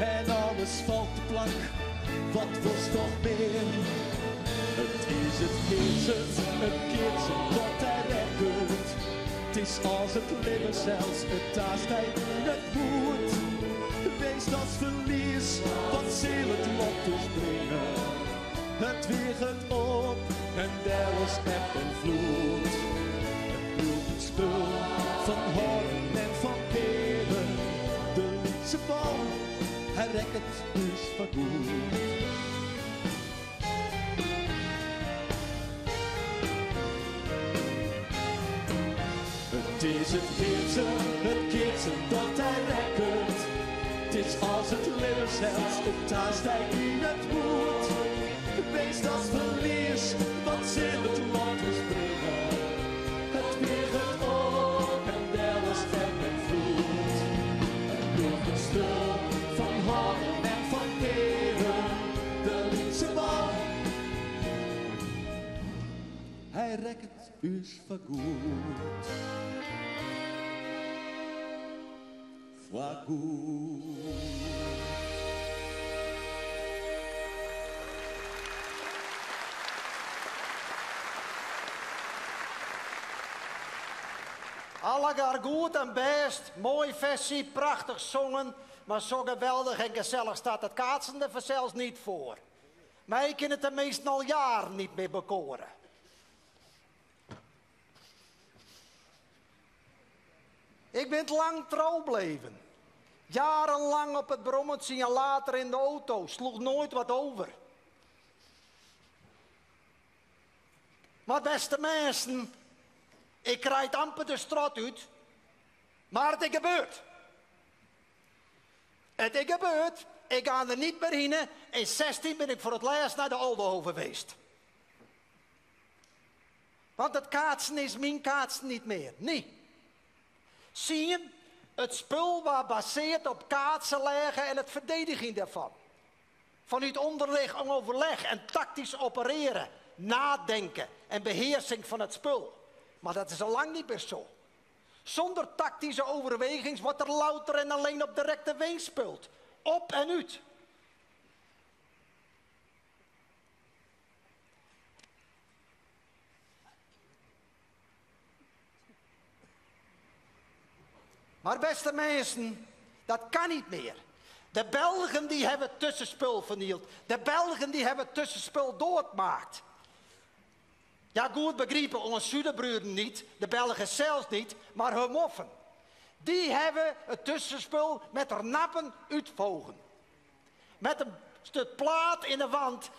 en alles falt te plak, wat wolst noch mear? It is it keatsen, it keatsen dat dy rekket. 't Is as it libben sels, it taast dy yn it moed. Winst as ferlies, wat sil it lot ús bringe? It weaget op en del as eb en floed. It bliuwt in spul fan hâlden en fan kearen. De lytse bal, hy rekket ús foargoed. It is it keatsen, it keatsen dat dy rekket. 't Is as it libben sels, it taast dy yn it moed. Winst as ferlies, wat sil it lot ús bringe? It weaget op en del as eb en floed. It bliuwt in spul fan hâlden en fan kearen. De lytse bal, hy rekket ús foargoed. Foargoed. Allegear goed en bêst, moai fersy, prachtich songen, mar sa geweldich en gesellich staat it kaatsen der fansels niet foar. My kin it teminsten al jaren niet mear bekoare. Ik bin lang trou bleven. Jarenlang op het brommertje en later in de auto. Sloeg nooit wat over. Mar bêste minsken, ik krij it amper de strot út. Mar it is gebeurd. It is gebeurd. Ik ga der niet mear hinne. Yn 16 bin ik foar it lêst nei de Oldehove west. Want it kaatsen is myn kaatsen niet mear. Nee. Sien, it spul waard basearre op kaatsen legge en it ferdedigjen dêrfan. Fanút ûnderling overleg en taktysk operearje, neitinke en behearsing fan it spul. Mar dat is al lang niet mear sa. Sûnder taktyske oerwegings wurdt der louter en allinne op direkte winst spile. Op en út. Mar bêste minsken, dat kin niet mear. De Belgen dy hawwe it tuskenspul fernield. De Belgen dy hawwe it tuskenspul deamakke. Ja, goed begripe, ús suderbruorren niet, de Belgen sels niet, mar har moffen. Dy hawwe it tuskenspul mei har nappen útfûn. Mei in stik plaat yn de wand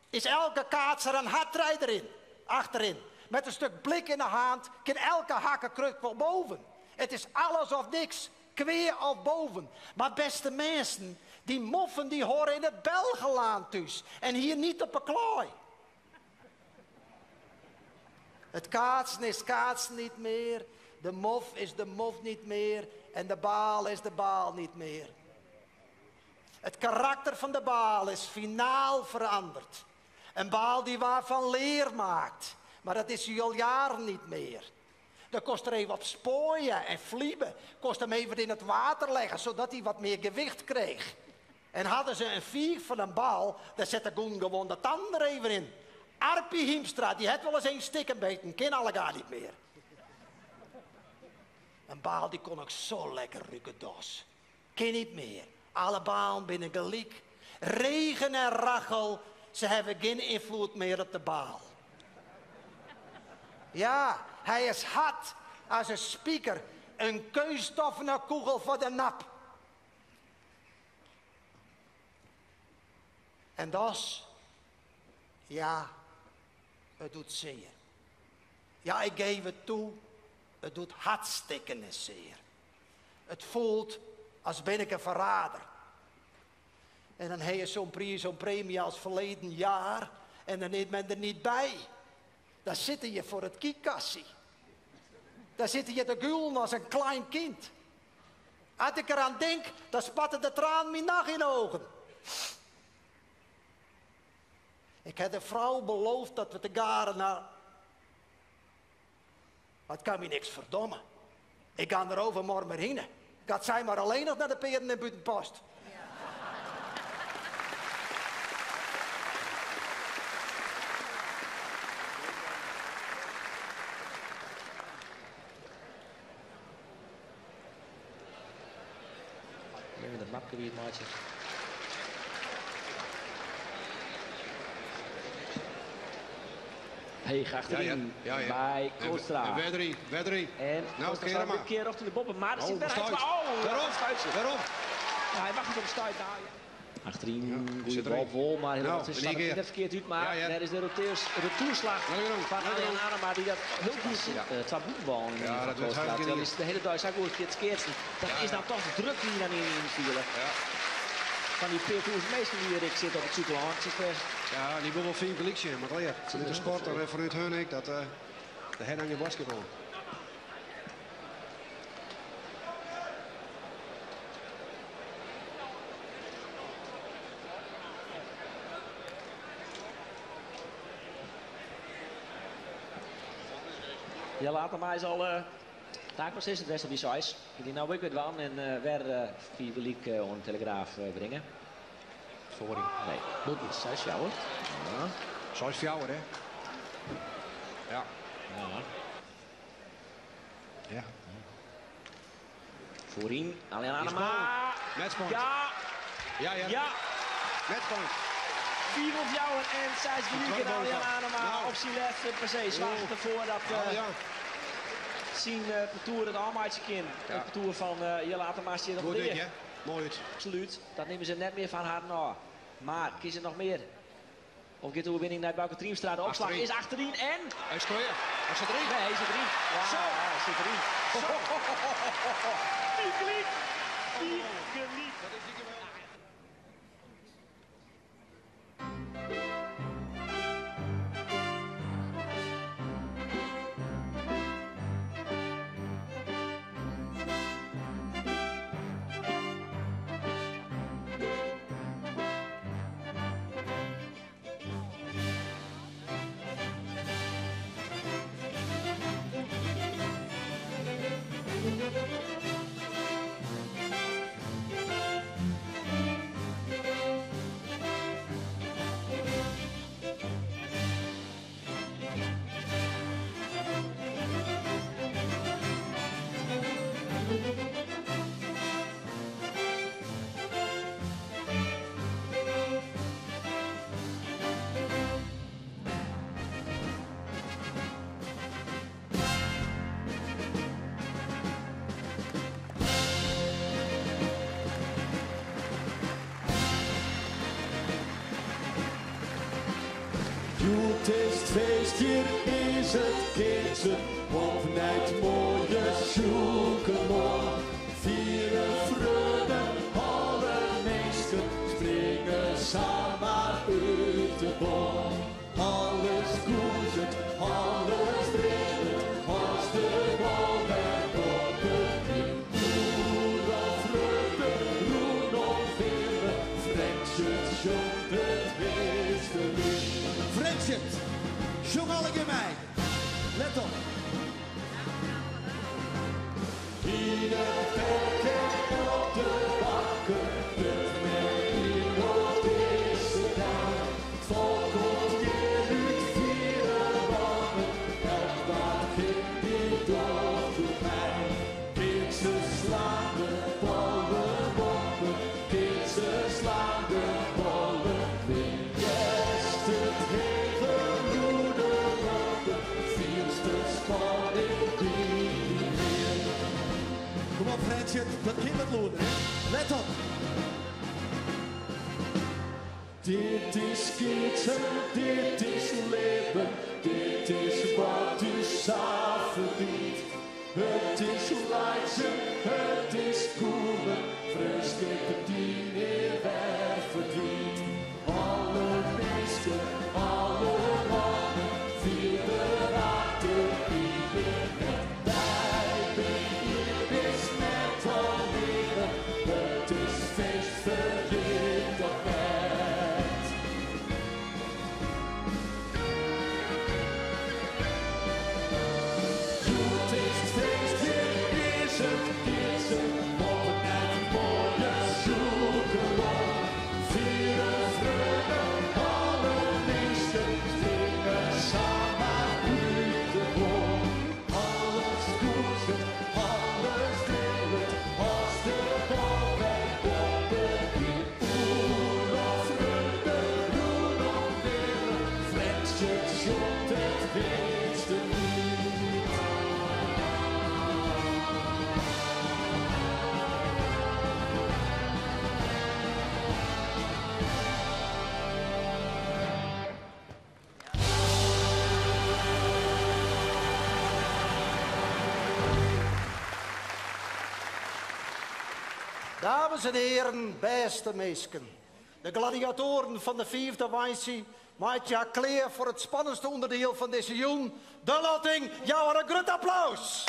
is elke kaatser in hardrijder yn, achteryn. Mei in stik blik yn de hân kin elke hakkekruk wol boven. It is alles of niks, kwea of boven. Mar bêste minsken, dy moffen dy hearre yn it Belgelân thús en hjir niet op 'e klaai. It kaatsen is kaatsen niet mear, de mof is de mof niet mear en de baal is de baal niet mear. It karakter fan de baal is finaal feroare. In baal dy't waard fan lear makke, mar dat is hy al jaren niet mear. Dan kost er even op spoaie en flibe, kost him even yn it wetter lizze, sadat hy wat mear gewicht krige. En hiene se in fiif fan in bal, dan sette Goen gewoan de tannen der even yn. Arpie Hiemstra, dy hat wolris in stikken beten, kin allegear niet mear. In baal die kon ik zo lekker ruiken dos. Kin niet meer. Alle balen binnen gelijk. Regen en rachel, ze hebben geen invloed meer op de baal. Ja, hij is hard als een speaker. Een keunstoffene kugel voor de nap. En das, ja, het doet zeer. Ja, ik geef het toe, het doet hartstikke zeer. Het voelt als ben ik een verrader. En dan heb je zo'n prijs, zo'n premie als verleden jaar en dan neemt men er niet bij. Daar zit je voor het kiekassie. Daar zit je te gulen als een klein kind. Als ik eraan denk, dan spatten de traan mijn nacht in de ogen. Ik heb de vrouw beloofd dat we te garen naar... Maar het kan me niks verdommen. Ik ga er overmorgen maar heen. Dat zij maar alleen nog naar de peren en buitenpost. Even dat mapje weer, maatje. Heeg achterin Ja, ja. Ja, ja. bij Kootstra. En Wedderie, Wedderie. En Nou, Kootstra keer staat maar. dit keer richting de boppen, maar er Oh, zit stuit. Berghuis. Oh, Daarom, stuitje. daarom. Ja, hij wacht niet op de stuit. Nou, ja. Achterin, goede zit bal erin. vol, maar helemaal Nou, het in slaat één het keer. net verkeerd uit. Maar Ja, ja. daar is de retourslag Nou, Jeroen, van nou, Arjan Jeroen. Anema die dat heel goed Ja. twee boekballen in Ja, van dat doet Kootstra. hij Terwijl niet. is de hele dag zo goed verkeerd keert. Dat Ja, is ja. dan toch de druk die dan in vielen. Ja. Van die Peertoers meester die Rick zit op het zoekland. Het is best Ja, die wil wel veel gelijk zijn, maar leer. Vanuit de sporter en vanuit hun ik dat de her aan je basketbal. Ja, later maar is al. Taak was is het best op die size. Die nou ook weer dwan en weer vier publiek on Telegraaf brengen. Sorry. Nee, moet niet. Zes jou hoor. Ja. Zes jou, hè? Ja. Ja. Ja. Voorin, alleen Is Anema. Matchpoint. Ja, Ja, ja. ja. Matchpoint. 4 op jou en 6 minuten tweede Arjan bovenaf. Anema Nou. op zijn left per se. Zwaagt Oeh. ervoor dat Oh, ja. zijn parcours het almaatje kind. Ja. Het parcours van je laat hem maar zitten op Goed de dit, hè? Mooi het. Absoluut. Dat nemen ze net meer van haar na. Maar kiezen nog meer. Of gaat de overwinning naar Bauke Triemstra. De opslag Achterin. is achterin en... Hij is klaar. Hij zit erin. Nee, hij zit erin. Ja, Zo. hij zit erin. Zo. Vier geliefd. Vier geliefd. Dat is die geweldig. Hjoed is het feest, hier is het keertje. Op nijd mooie sjoekemoor. Vieren vreugde, alle mensen springen samen uit de boom. Alles koezet, alles dringt, als de bal werd op het Roer op vreugde, roer op veren, Friendship jongt het heetste lied. Friendship, zong alle keer mij. Let op. Frjentsjer, dat kin wat lûder, hè? Let op! Dit is keatsen, dit is libben, dit is wat ús sa ferbynt. It is laitsjen, it is gûlen, freonskip dy't nea wer ferdwynt. Alle minsken, alle lannen, fier der de pine net. Wy binne hjir wis net allinne, it is feest, ferjit dat net. Hjoed is it feest, hjir is it keatsen, op 'e nij moaie Sjûkelân. Fiere freonen, alle minsken springe samar út de boom. Alles koerset, alles trillet, as de bal wer boppe giet. Oeral freugde, rûnom wille, Frjentsjer sjocht it wichtste út. Dames en hearen, bêste minsken. De gladiatoaren fan de fiifde woansdei meitsje har klear foar it spannendste ûnderdiel fan dizze jûn, de lotting. Jou har in grut applaus!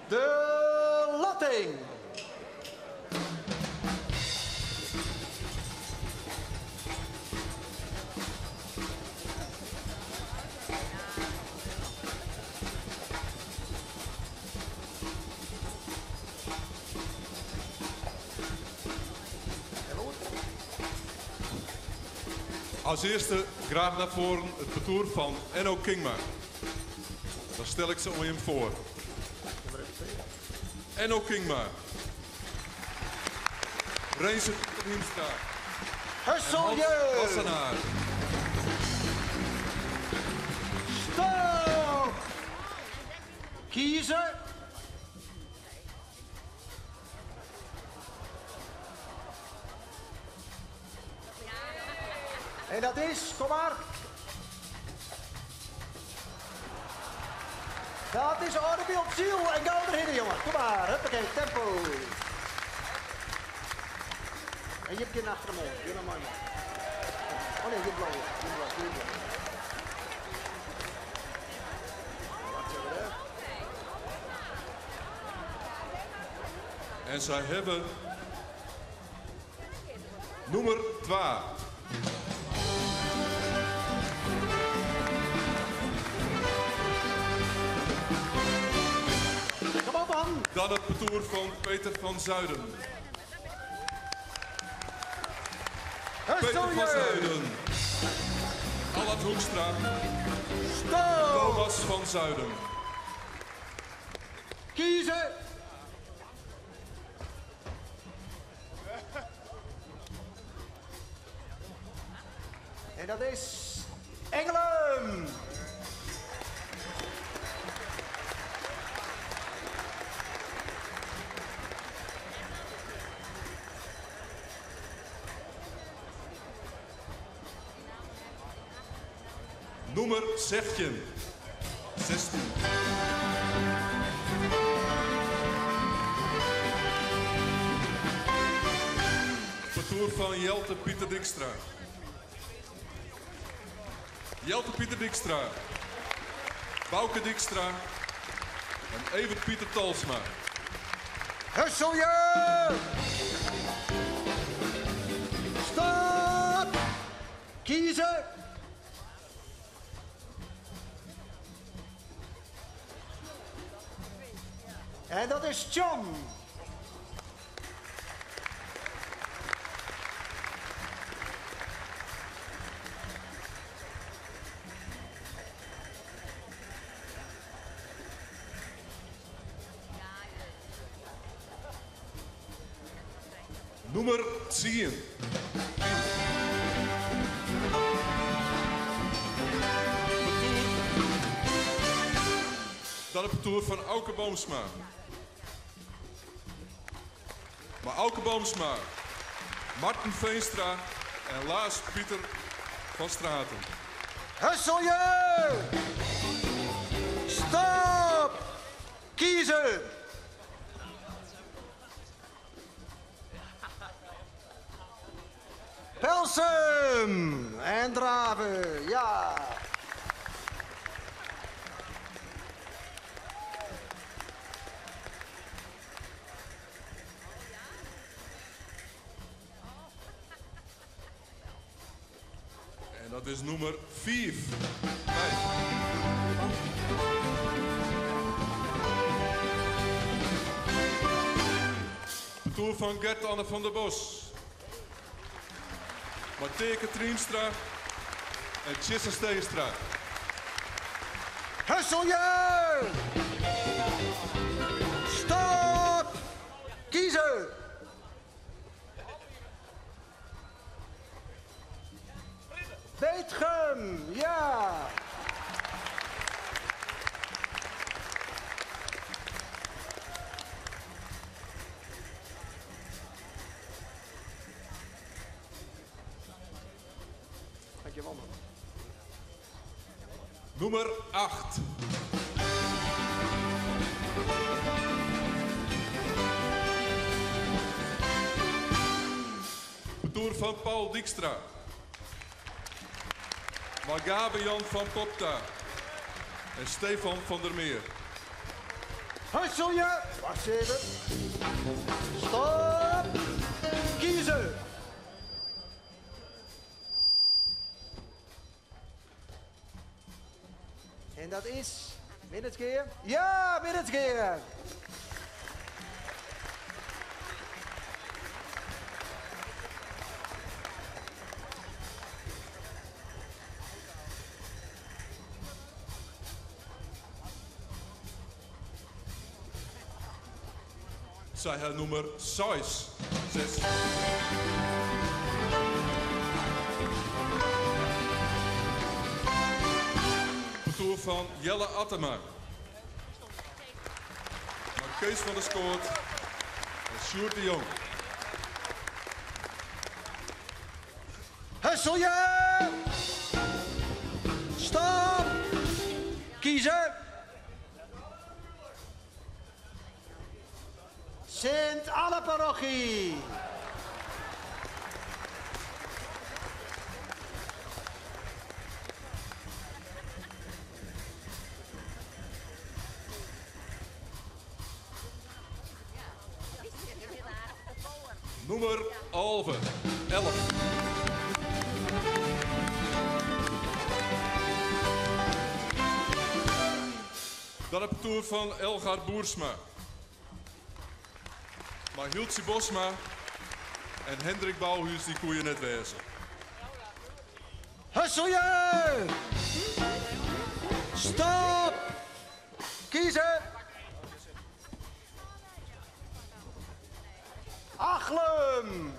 De lotting. As earste graach nei foaren it partoer fan Enno Kingma. Dan stel ik se oan jim foar. Enno Kingma. Renze Hiemstra. En Hans Husseljeu! Wassenaar. Stop! Kieze. En dat is, kom mar. Dat is Aldebiltsyl en gau derhinne, jonge. Kom mar, huppakee, tempo. En jim kinne achter him oan. Gean mar mei, man. Oh nee, jim bliuwe. Jim bliuwe, jim bliuwe. Wacht even, hè. En sy hawwe nûmer twa. Kom op, man. Dan it partoer fan Peter van Zuiden. Peter van Husseljeu! Zuiden. Allard Hoekstra. Stop! Thomas van Zuiden. Kiezen. En dat is Engelum! Nûmer sechtjin, 16. Partoer fan Jelte Pieter Dykstra. Jelte Pieter Dykstra, Bauke Dykstra en Evert Pieter Tolsma. Husselje! Stop! Kieze! En dat is John. Nûmer tsien. Dat it partoer fan Auke Boomsma. Mei Auke Boomsma, Marten Veenstra en Laas Pieter van Straten. Husselje! Stop! Kiezen! Pelsum en Draven, ja. En dat is nûmer fiif. Partoer fan Gert-Anne van der Bos. Mei Teake Triemstra en Tjisse Steenstra. Husselje! Stop! Kiezen! Beetgum, ja! Dankjewel man. Nûmer acht. Partoer fan Paul Dykstra. Mei Gabe Jan van Popta en Stefan van der Meer. Husselje! Wacht even. Stop! Kiezen! En dat is Minnertsgea? Ja, Minnertsgea! Sy ha nûmer seis. Zes. Partoer fan Jelle Attema. Mei Kees van der Skoot en Sjoerd de Jong. Husselje! Stop! Kiezen! Sint Anne-parochie. Nûmer alve, elf. Dat it partoer fan Elgar Boersma. Mei Hyltsje Bosma en Hendrik Bouwhuis, dy koe hjir net wêze. Husselje! Stop! Kiezen! Achlum!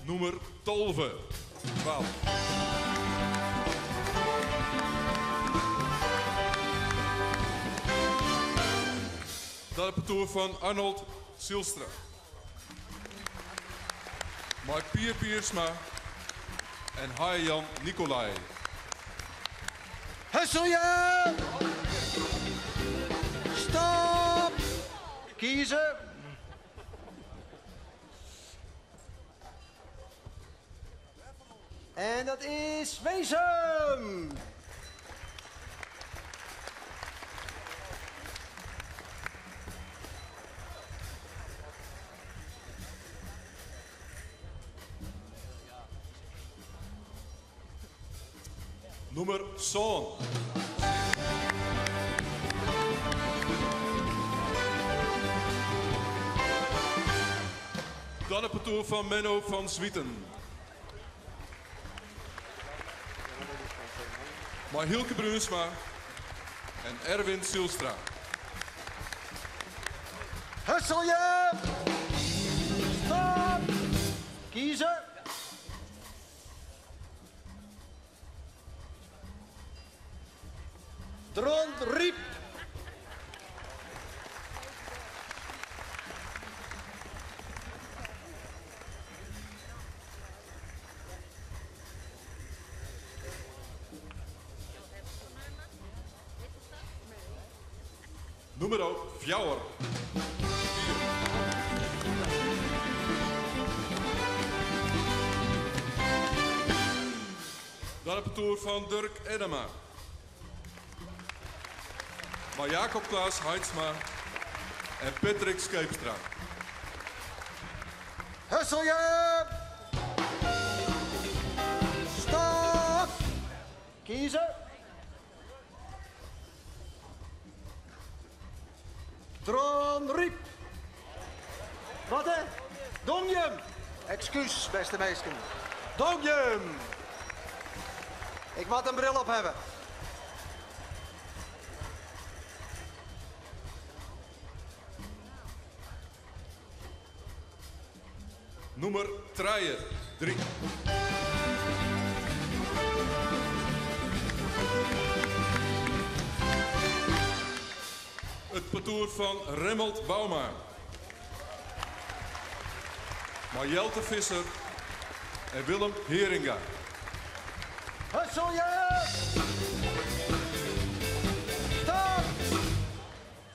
Nûmer 12. 12. Dan it partoer fan Arnold Zylstra. Mei Pier Piersma en Haye Jan Nicolai. Husselje! Stop! Kieze. En dat is Wezum! Nûmer sân. Dan it partoer fan Menno van Zwieten. Mei Hylke Bruinsma en Erwin Zylstra. Husselje! Stop! Kieze. Dronryp. Nûmer fjouwer. Dan it partoer fan Durk Edema. Mei Jacob Klaas Haitsma en Patrick Scheepstra. Husselje! Stop! Kieze. Dronryp. Wat hè? Dongjum. Excuus, beste minsken. Dongjum. Ik moat in bril op hawwe. Nûmer trije, 3. It partoer fan Remmelt Bouma. Mei Jelte Visser en Willem Heeringa. Husselje! Stop!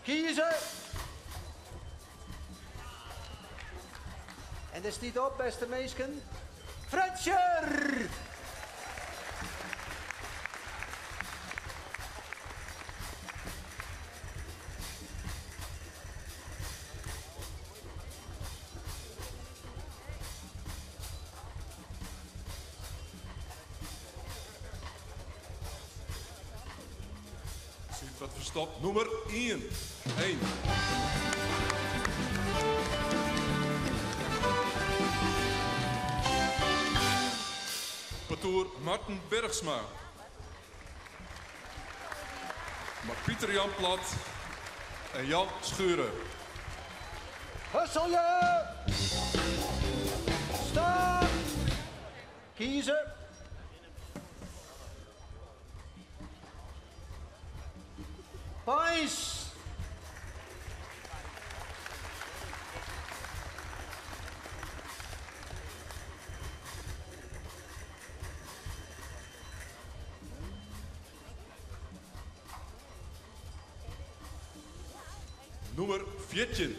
Kieze! En der stiet op, beste minsken. Frjentsjer! Sit wat ferstopt. Nûmer ien. 1. Partoer Marten Bergsma. Mei Pieter Jan Plat en Jan Schurer. Husselje! Stop! Kieze. Pais! Nûmer 14.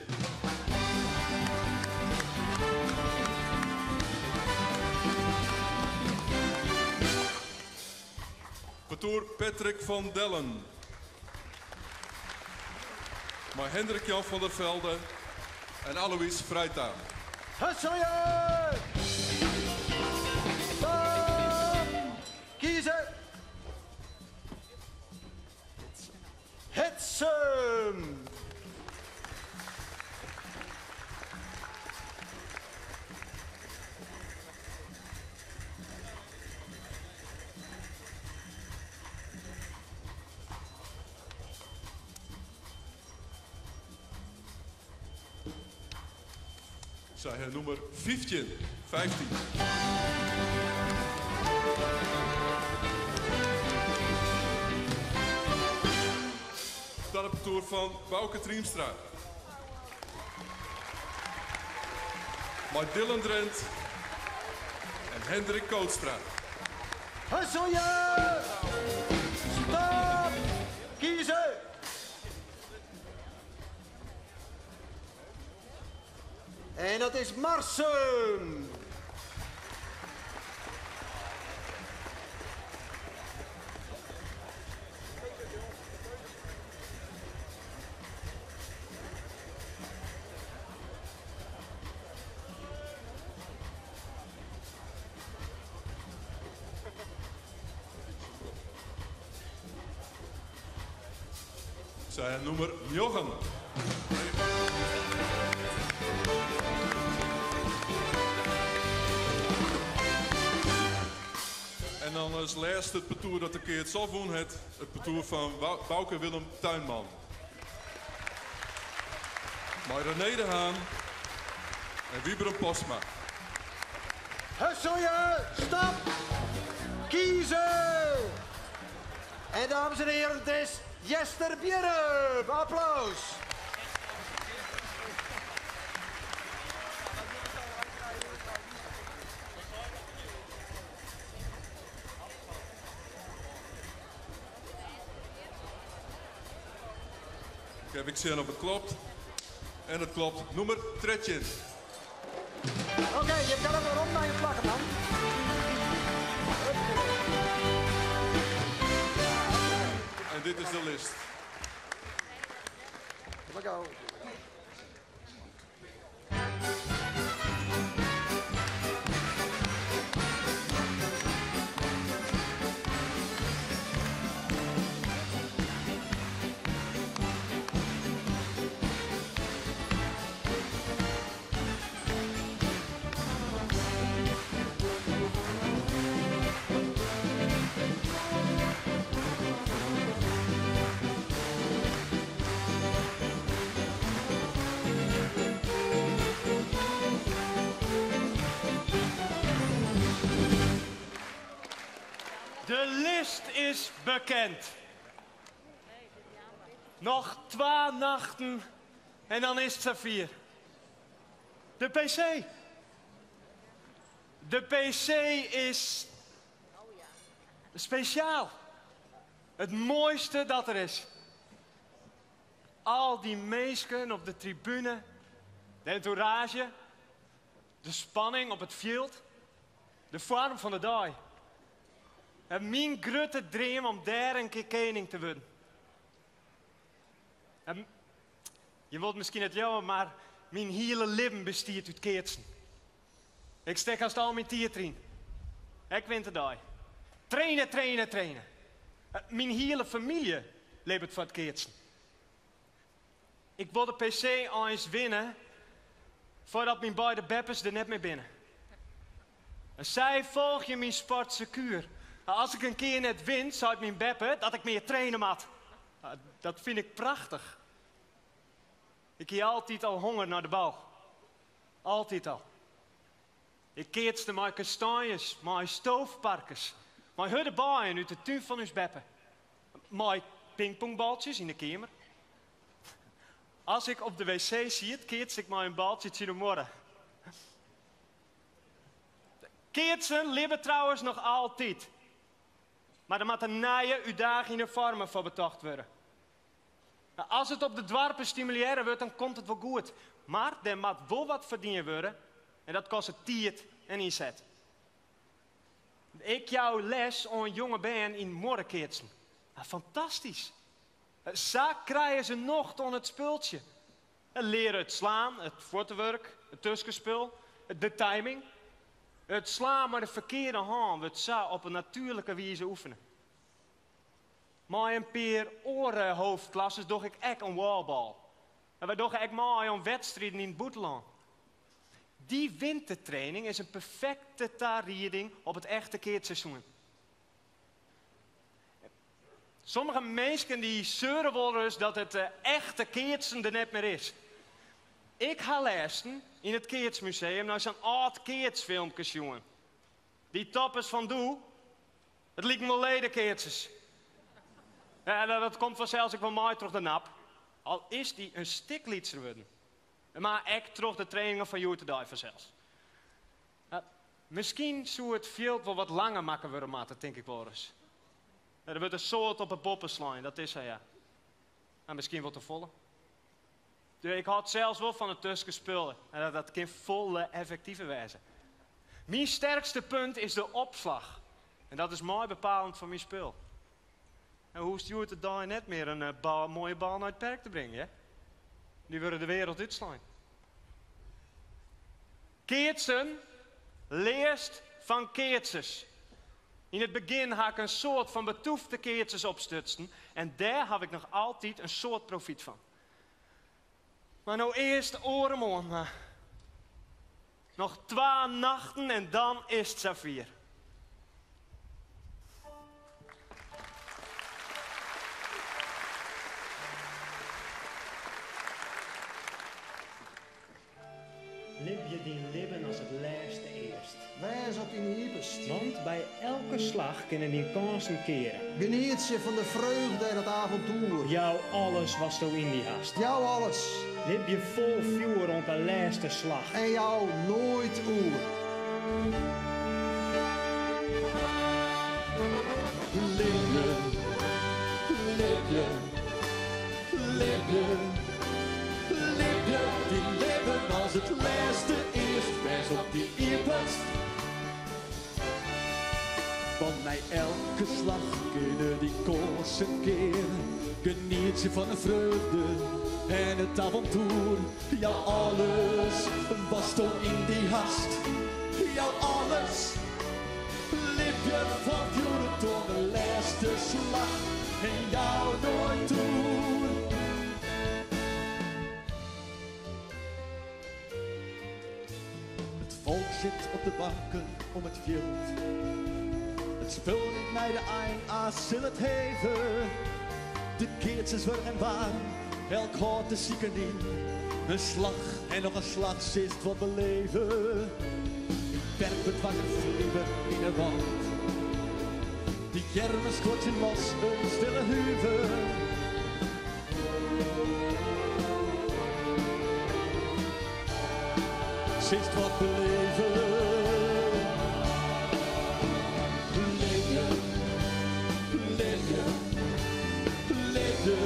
Partoer Patrick van Dellen. Mei Hendrik Jan van der Velde en Alois Vrijta. Husselje! Stop! Kieze! Hitsum! Sy ha nûmer 15, 15. Dan it partoer fan Bauke Triemstra. Mei Dylan Drent en Hendrik Kootstra. Husselje! Stop! Kieze! En dat is Marsum! Sy ha nûmer njoggen. En dan as lêste it partoer dat de keats-off wûn hat, it partoer fan Bauke Willem Tuinman. Mei René de Haan en Wiebren Postma. Husselje, stop, kieze! En dames en heren, het is Jester Bjerrum. Applaus. Ik heb ik sjen of it klopt. En it klopt. Nûmer 13. Oké, je kan hem werom naar je plakken, man. En dit is de list. Here we go. De list is bekend. Noch twa nachten en dan is it safier. De PC. De PC is spesjaal. It moaiste dat der is. Al dy minsken op de tribune, de entourage, de spanning op it fjild, de foarm fan de dei. En myn grutte dream om dêr in kear kening te wurden. En je wollt miskien net leauwe, mar myn hiele libben bestiet út keatsen. Ik stek hast al myn tiid deryn. Ek winterdei. Traine, traine, traine. Myn hiele famylje libbet foar it keatsen. Ik wol de PC eins winne foardat myn beide beppes der net mear binne. En sy folgje myn sport sekuer. As ik in kear net win, seit myn beppe dat ik mear traine moat. Dat fyn ik prachtich. Ik hie altyd al honger nei de bal. Altyd al. Ik keatste mei kastanjes, mei stoofparkes, mei hurde baaien út de tún fan ús beppe, mei pingpongbaltsjes yn de keamer. As ik op de wc siet, keatste ik mei in baltsje tsjin de muorre. Keatsen libbet trouwens noch altyd. Mar der moatte nije útdaagjende foarmen foar betocht wurde. As it op de doarpen stimulearre wurdt, dan komt it wol goed. Mar der moat wol wat foar dien wurde en dat kostet tiid en ynset. Ik jou les oan jonge bern yn muorrekeatsen. Fantastysk! Sa krije se nocht oan it spultsje. Leare it slaan, it fuottewurk, it tuskenspul, de timing. It slaan mei de ferkearde hân wurdt sa op in natuerlike wize oefene. Mei in pear oare hoofdklassers doch ik ek oan wallball. En wy dogge ek mei oan wedstriden yn it bûtenlân. Dy wintertraining is in perfekte tarieding op it echte keatsseizoen. Sommige minsken dy seure wolris dat it echte keatsen der net mear is. Ik ha lêsten yn it keatsmuseum nei sa'n âld keatsfilmke sjoen. Dy toppers fan doe, it liken wol ledekeatsers. Ja, dat komt fansels ek wol mei troch de nap, al is dy in stik lytser wurden. Mar ek troch de trainingen fan hjoed-de-dei fansels. Miskien soe it fjild wol wat langer makke wurde moatte, tink ik wolris. Der wurdt in soad op 'e boppe slein, dat is sa ja. Mar miskien wol te folle. Ik hâld sels wol fan it tuskenspul en dat kin folle effektiver wêze. Myn sterkste punt is de opslach en dat is mei bepalend foar myn spul. En hoechst hjoed-de-dei net mear in eh, moaie bal nei it perk te bringen, hear. Dy wurde de wereld útslein. Keatsen learst fan keatsers. Yn it begjin ha ik in soad fan betûfte keatsers opstutsen en dêr haw ik noch altyd in soad profyt fan. Mar no earst oaremoarn mar. Noch twa nachten en dan is 't safier. Libje dyn libben as it lêste earst. Wês op dyn iepenst. Want by elke slach kinne dyn kânsen keare. Genietsje fan de freugde en it avontoer. Jou alles watsto yn dy hast. Jou alles. Libje fol fjoer oant de lêste slach. En jou noait oer. Libje, libje, libje. Libje dyn libben as it lêste earst, wês op dyn iepenst. Want nei elke slach kinne dyn kânsen keare. Genietsje fan 'e freugde en it avontoer. Jou alles watsto yn dy hast. Jou alles. Libje fan fjoer tot de lêste slach en jou noait oer. It folk sit op de banken om it fjild. It spul rint nei de ein, a sil it heve. De keatsers wurch en waarm, elk hâldt de siken yn. In slach en noch in slach, silst wat beleve. In perk wurdt wakker, fever yn 'e wand. De earmen skuortsje los, in stille huver. Silst wat beleve. Libje, libje, libje,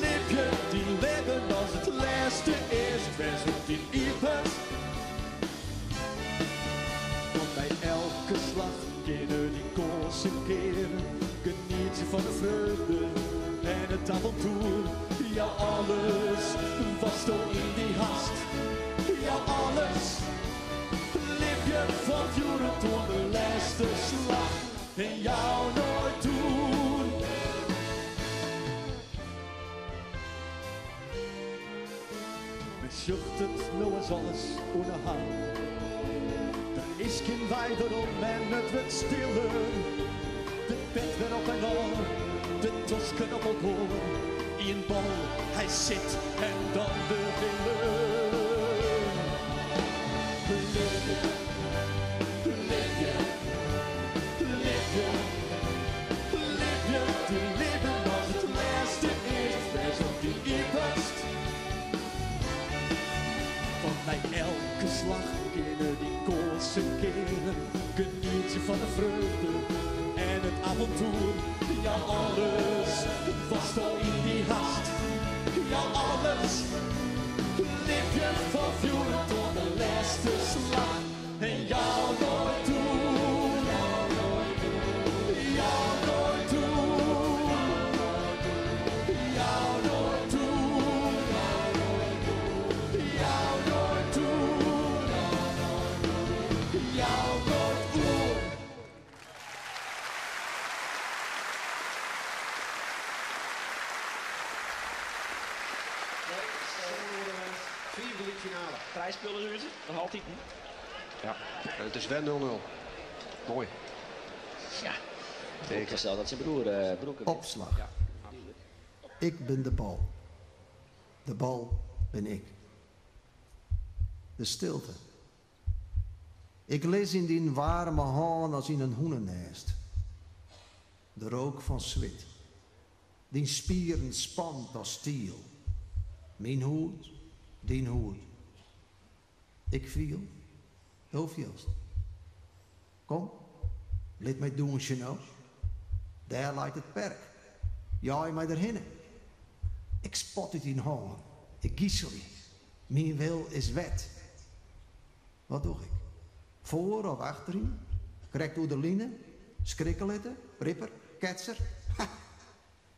libje dyn libben as it lêste earst, wês op dyn iepenst. Want by elke slach kinne dyn kânsen keare. Genietsje fan de freugde en it avontoer. Jou alles watsto yn dy hast. Jou alles. Libje fan fjoer oant de lêste slach en jou noait oer. Men sjocht it no as alles oan 'e hang. Der is gjin wei werom en it wurdt stiller. De pet wer op en ôf, de tosken op elkoar. Ien bal, hy sit en dan de wille. Libje, libje, libje, libje dyn libben as it lêste earst, wês op dyn iepenst. Want nei elke slach kinne dyn kânsen keare. Genietsje fan de freugde en it avontoer. Jou alles watsto yn dy hast. Jou alles. Libje fan fjoer tot de lêste slach en jou noait oer. Jou noait oer. Jou noait oer. Jou noait oer. Jou noait oer. Fiif gelyk finale. Trije spullen út, noch altyd. Ja, en it is wer 0-0. Moai. Ja, ik stel dat syn broer uh, broer Opslach. Ik bin de bal. De bal bin ik. De stilte. Ik lis yn dyn waarme hân as yn in hûnenêst. De rook fan swit. Dyn spieren spand as stiel. Myn hûd, dyn hûd. Ik fiel, do fielst. Kom, lit my dûnsje no. Dêr leit it perk. Jei my derhinne. Ik spat út dyn hân. Ik giselje. Myn wil is wet. Wat doch ik? Foar of achteryn? Krekt oer de line? Skrikke litte? Ripper? Ketser? Ha!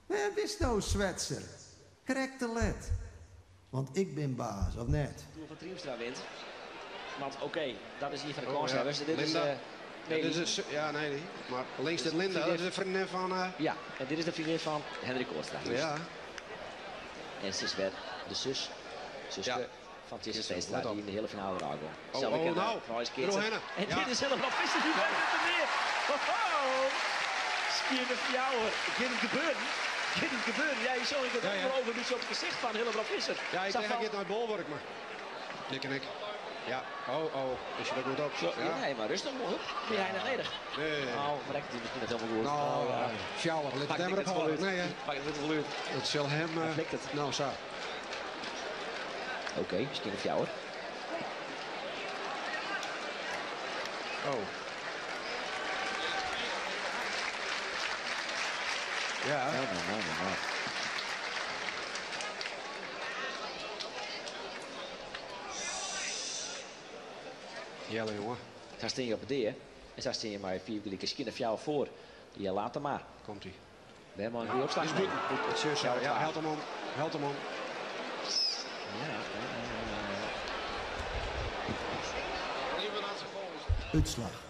Wêr bist no, swetser? Krekt te let. Want ik bin baas, of net? Toer fan Triemstra wint. Want oké, dat is ien fan de Oh, ja. kânshebbers. Dit is Linda. eh, Ja, Nelly. dit is, ja, nee, maar links Dus dit Linda, dat vriendin- is de vriendin van... eh, Ja, en dit is de vriendin van Hendrik Kootstra. Ja. En ze is weer de zus, zuske Ja. van Tjisse Steenstra, Let op. die in de hele finale eruit kwam. Oh, Zelf oh, bekende nou. vrouwenskeertje. Rohanne. En Ja. dit is helemaal Visser, die bent het er weer. Ho, ho. Spier de fjouwer. Kan het gebeuren? Kan het gebeuren? Ja, je zag het Ja, ja. ook over een beetje op het gezicht van Hillebrand Visser. Ja, ik Zag denk van- ik het naar het bolwerk, maar... Dik en ik. Ja, oh, oh, is je dat goed op? Zo, Ja. Nee, maar rustig, hup, ben jij nog nederig. Nee. Nou, verrekt het is misschien net helemaal goed. Nou, ja. fjouwer, let Pak het ik hem het erop wel houden. uit. Nee, hè. Pak het wel uit. Het zal hem... Hij flikt het. Nou, zo. Oké, misschien een fjouwer. Oh. Ja. Nou, nou, nou, nou, nou. Jelle, jongen. Daar steen je op het D, hè? En daar steen je maar vier gelijke skin of jou voor. Ja, laat hem maar. Komt ie. We hebben al een goede opslag. Is buiten. Het is zo. Ja, helpt hem om. Helpt hem om. Ja, ja, ja, ja, ja. Uitslag.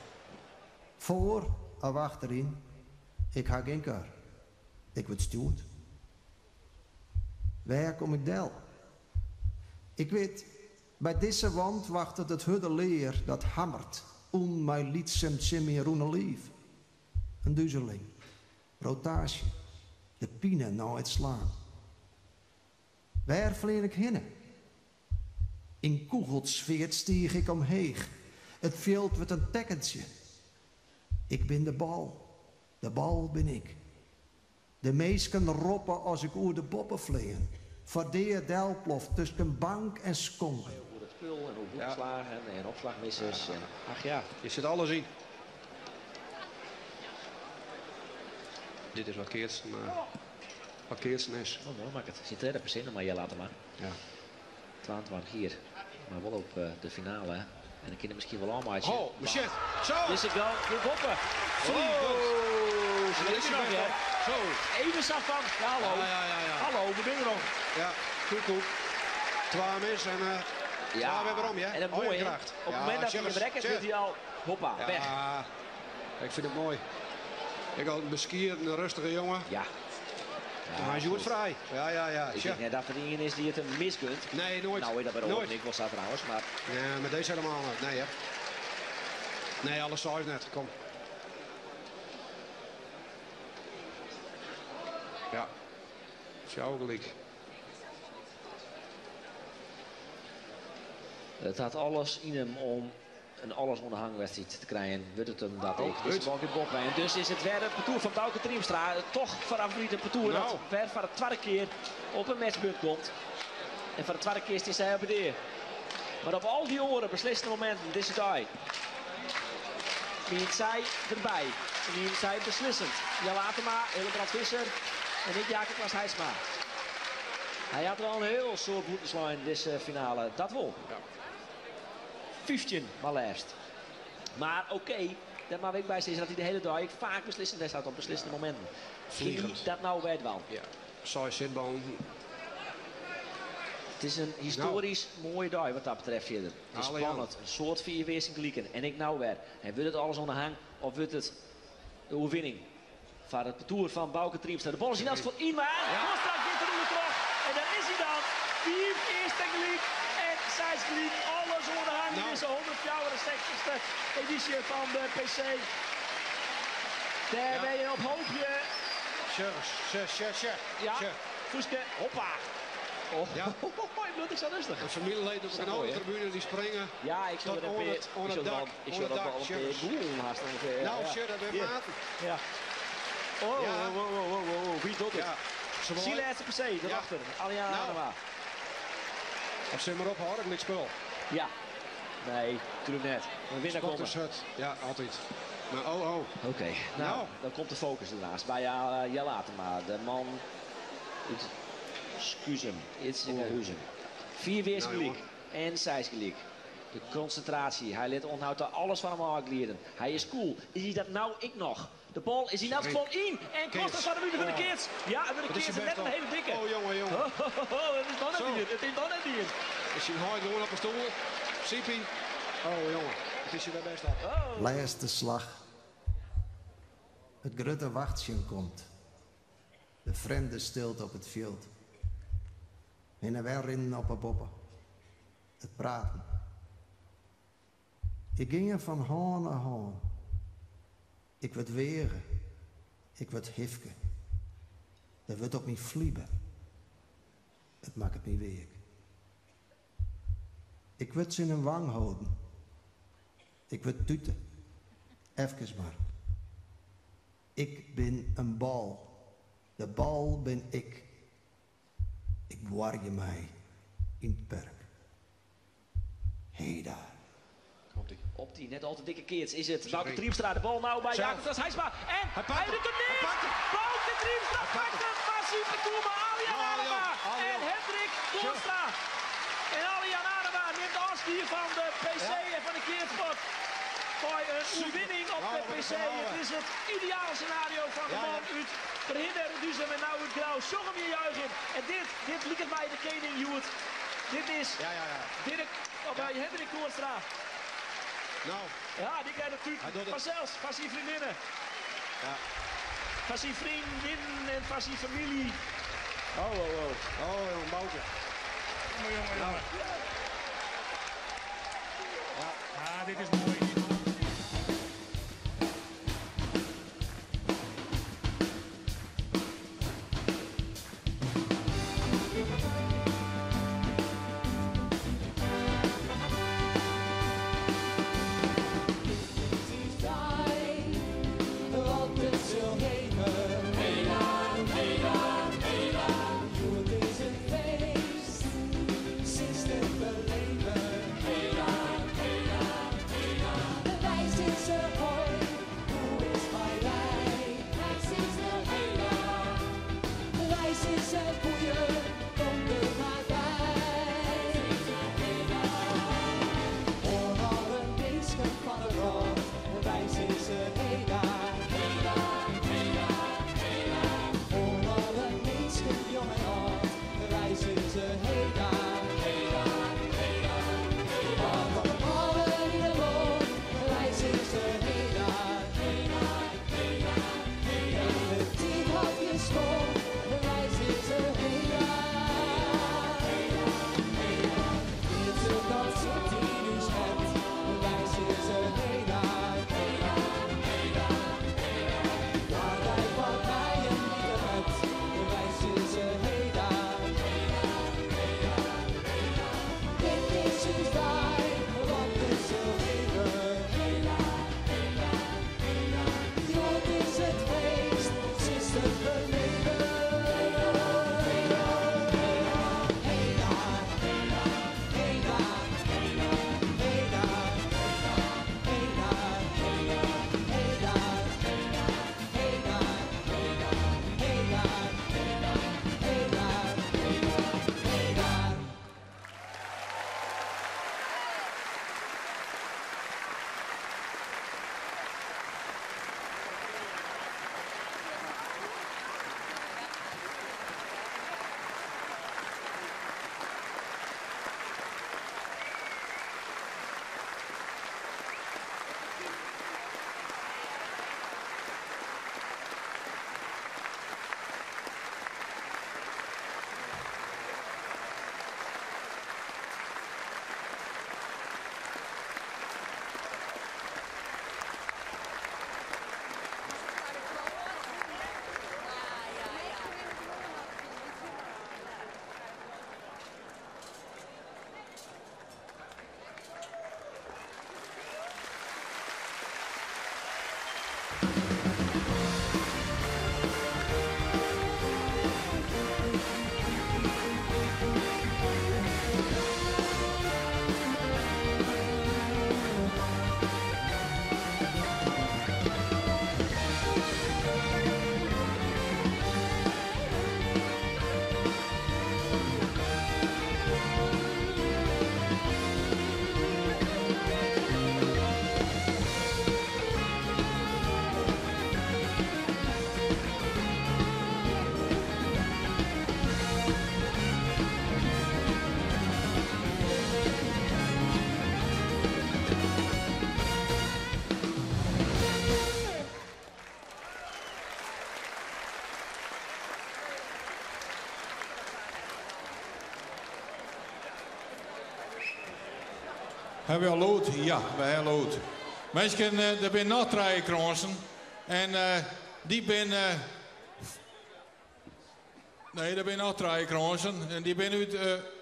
Voor of achterin, ik ha geen kar. Ik word stuurd. Waar kom ik del? Ik weet, bij deze wand wacht het het hudde leer dat hammert. On mijn lietsem simmi roene lief. Een duizeling. Rotage. De pine nou het slaan. Waar vleer ik hinne? In kugelsfeer stieg ik omheeg. Het veld wordt een tekkentje. Ik ben de bal. De bal ben ik. De meesken roppen als ik oer de boppen vleen. Voor delplof tussen bank en skonken. Hoe het spul en hoe boekslagen en opslagmissers. En, ach ja. Je zit alles in. Dit is wat Keertsen, wat Keertsen is. Oh, mooi maakt het. Zit derde procent, maar jij laat hem maar. Ja. 22 hier. Maar wel op de finale. hè. En dan kunnen misschien wel allemaal. Oh, Michel. Zo! Is het wel de boppen. Zo! Ze Dat is liggen hij nog, best hè? op. Zo. Even zag van. Ja, hallo. Ja, ja, ja, ja. Hallo, we zijn er nog. Ja, goed, goed. Twa mis en ja. weer waarom, hè? En dat Oh, mooie, je hè? kracht. Op het moment dat hij tjus, hem rekt, tjus. wordt hij al, hoppa, Ja, weg. Ik vind het mooi. Ik had een beskier, een rustige jongen. Ja. Maar hij is goed vrij. Ja, ja, ja. Ik Tja. denk net dat er iemand is die het hem miskunt. Nee, nooit. Nou, weet dat bij de Nooit. Oren ik was dat trouwens, maar Nee, maar deze helemaal niet. Nee, hè. Nee, alles is net. Kom. Ja. Is jou gelijk. het had alles in hem om een alles onderhangwedstrijd te krijgen. Wordt het hem dat Oh, ik. Dus goed. de bal gaat boppen. En dus is het weer het parcours van Bauke Triemstra. Toch vanaf het parcours Nou. dat weer voor de tweede keer op een matchpunt komt. En voor de tweede keer is hij op de eer. Maar op al die oren beslissende momenten, deze dag. Wie zij erbij. Wie zij beslissend. Jan Latema, Hillebrand Visser en ik Jacob Klaas Heijsma. Hij had wel een heel soort boetenslaan in deze finale. Dat wel. 15 maar liefst. Maar oké, daar mag ik bij zeggen dat hij de hele dag vaak beslissend is op beslissende momenten. Vliegend. Ging Dat nou weet wel. Ja. Saai zitbal. Het is een historisch mooie dag wat dat betreft verder. Het is Alle Jan. spannend. Een soort vier weerzinglieken. En ik nou weer. En wordt het alles onderhang of wordt het de overwinning? Van het parcours van Bauke Triemstra. De bal is in as voor Inma. Ja. Kostra gaat er terug. En daar is hij dan. Vier eerste gelijk en zes gelijk. Alles onderhang in Nou. deze 164e editie van de PC. Daar Ja. ben je op hoopje. Tja, tja, tja, tja. Ja, Tja. Voeske, hoppa. Oh, Ja. ik word ik zo rustig. Een familielid op Zo een mooi, andere hè? tribune die springen. Ja, ik zou Tot er een aan paar- het, aan ik het zou er dak. wel- ik Aan zou het er dak, wel een paar jongens. boelen haast ongeveer. Nou, ja. shit, dat ben Ja. Maarten. Ja. Oh, Ja. wow, wow, wow, wow, wow, wie doet het? Ja. Ze Zie laatste per se, daarachter. Alliana Nou. Adema. Of ze maar ophouden, ik spul. Ja. Nee, natuurlijk net. Een winnaar komen. Sporters het. Ja, altijd. Maar oh, oh. Oké, nou, Nou. dan komt de focus ernaast. Bij Jelle Atema, de man uit Skuzum, Itzingerhuizen. 4 weersgelijk Nou, en 6 gelijk. De concentratie, hij let onthoudt daar alles van hem afglieden. Hij is cool. Is hij dat nou ik nog? De bal is hij nou Sorry. gewoon in. En Keerts. Kostas van de muur van de Oh. Keerts. Ja, en de Het is Keerts zijn is net best een op. hele dikke. Oh, jongen, jongen. Oh, het is nog net Zo. hier. Het is nog net hier. Is hij hard gewoon op een stoel? Siepie. Oh, jongen. Het is je weer best op. Oh. Laatste slag. Het grote wachtje komt. De vreemde stilte op het veld. En er rennen op de boppen. Het praten. Ik ging er van haan naar haan. Ik werd weren. Ik werd hifke. Er werd op mij vlieben. Het maakt het niet week. Ik werd ze in een wang houden. Ik werd tuten. Even maar. Ik ben een bal. De bal ben ik. Ik boor je mij in het perk. Hé daar. Komt-ie. Op die net al te dikke Keerts is het. Sorry. Bouke Triemstra, de bal nou bij Zelf. Jacob Klaas Hijsma. En Hij pakt hij hem. doet het Hij niet! pakt hem. Bouke Triemstra Hij pakt pakt hem! Maar super maar Alian Nou, Adema Alian, en Alian. Hendrik Koornstra. En Alian Adema neemt afscheid van de PC en van de Keertsport. Voor een overwinning op Nou, de wat een PC. verhaal, Het hè. is het ideale scenario van de Ja, man ja. uit Verhinder, Reduzum en nou uit Grauw. Zorg hem je juichen. En dit liep mij de kening Joert. Dit is Ja, ja, ja. Dirk, of bij Hendrik Koornstra. Nou, Ja, die krijgt Hij natuurlijk doet het. van zelfs, van zijn vriendinnen. Ja. Van zijn vriendin en van zijn familie. Oh, oh, oh. Oh, jongen, Bouke. Jongen, jongen, jongen. Ja. Ah, dit is mooi. Wat het zal geven. Hela, hela, hela. Het is een feest, sinds te beleven. Hela, hela, hela. Hawwe wy al lûd? Ja, wy hawwe lûd. Minsken, der binne noch trije krânsen. En dy binne. Nee, der binne noch trije krânsen. En dy binne út,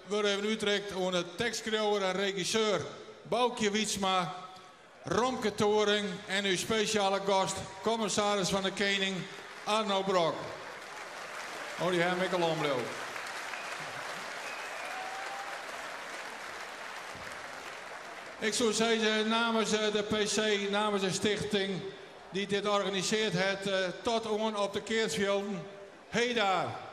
wurde even útrikt oan de tekstskriuwer en regisseur Baukje Wytsma, Romke Toering en ús spesjale gast, kommissaris fan de Kening Arno Brok. Oh, dy ha him ek al ombliuwd. Ik soe sizze namens de PC, namens de stichting dy't dit organisearre hat, tot oan op de keatsfjilden. Hea daar!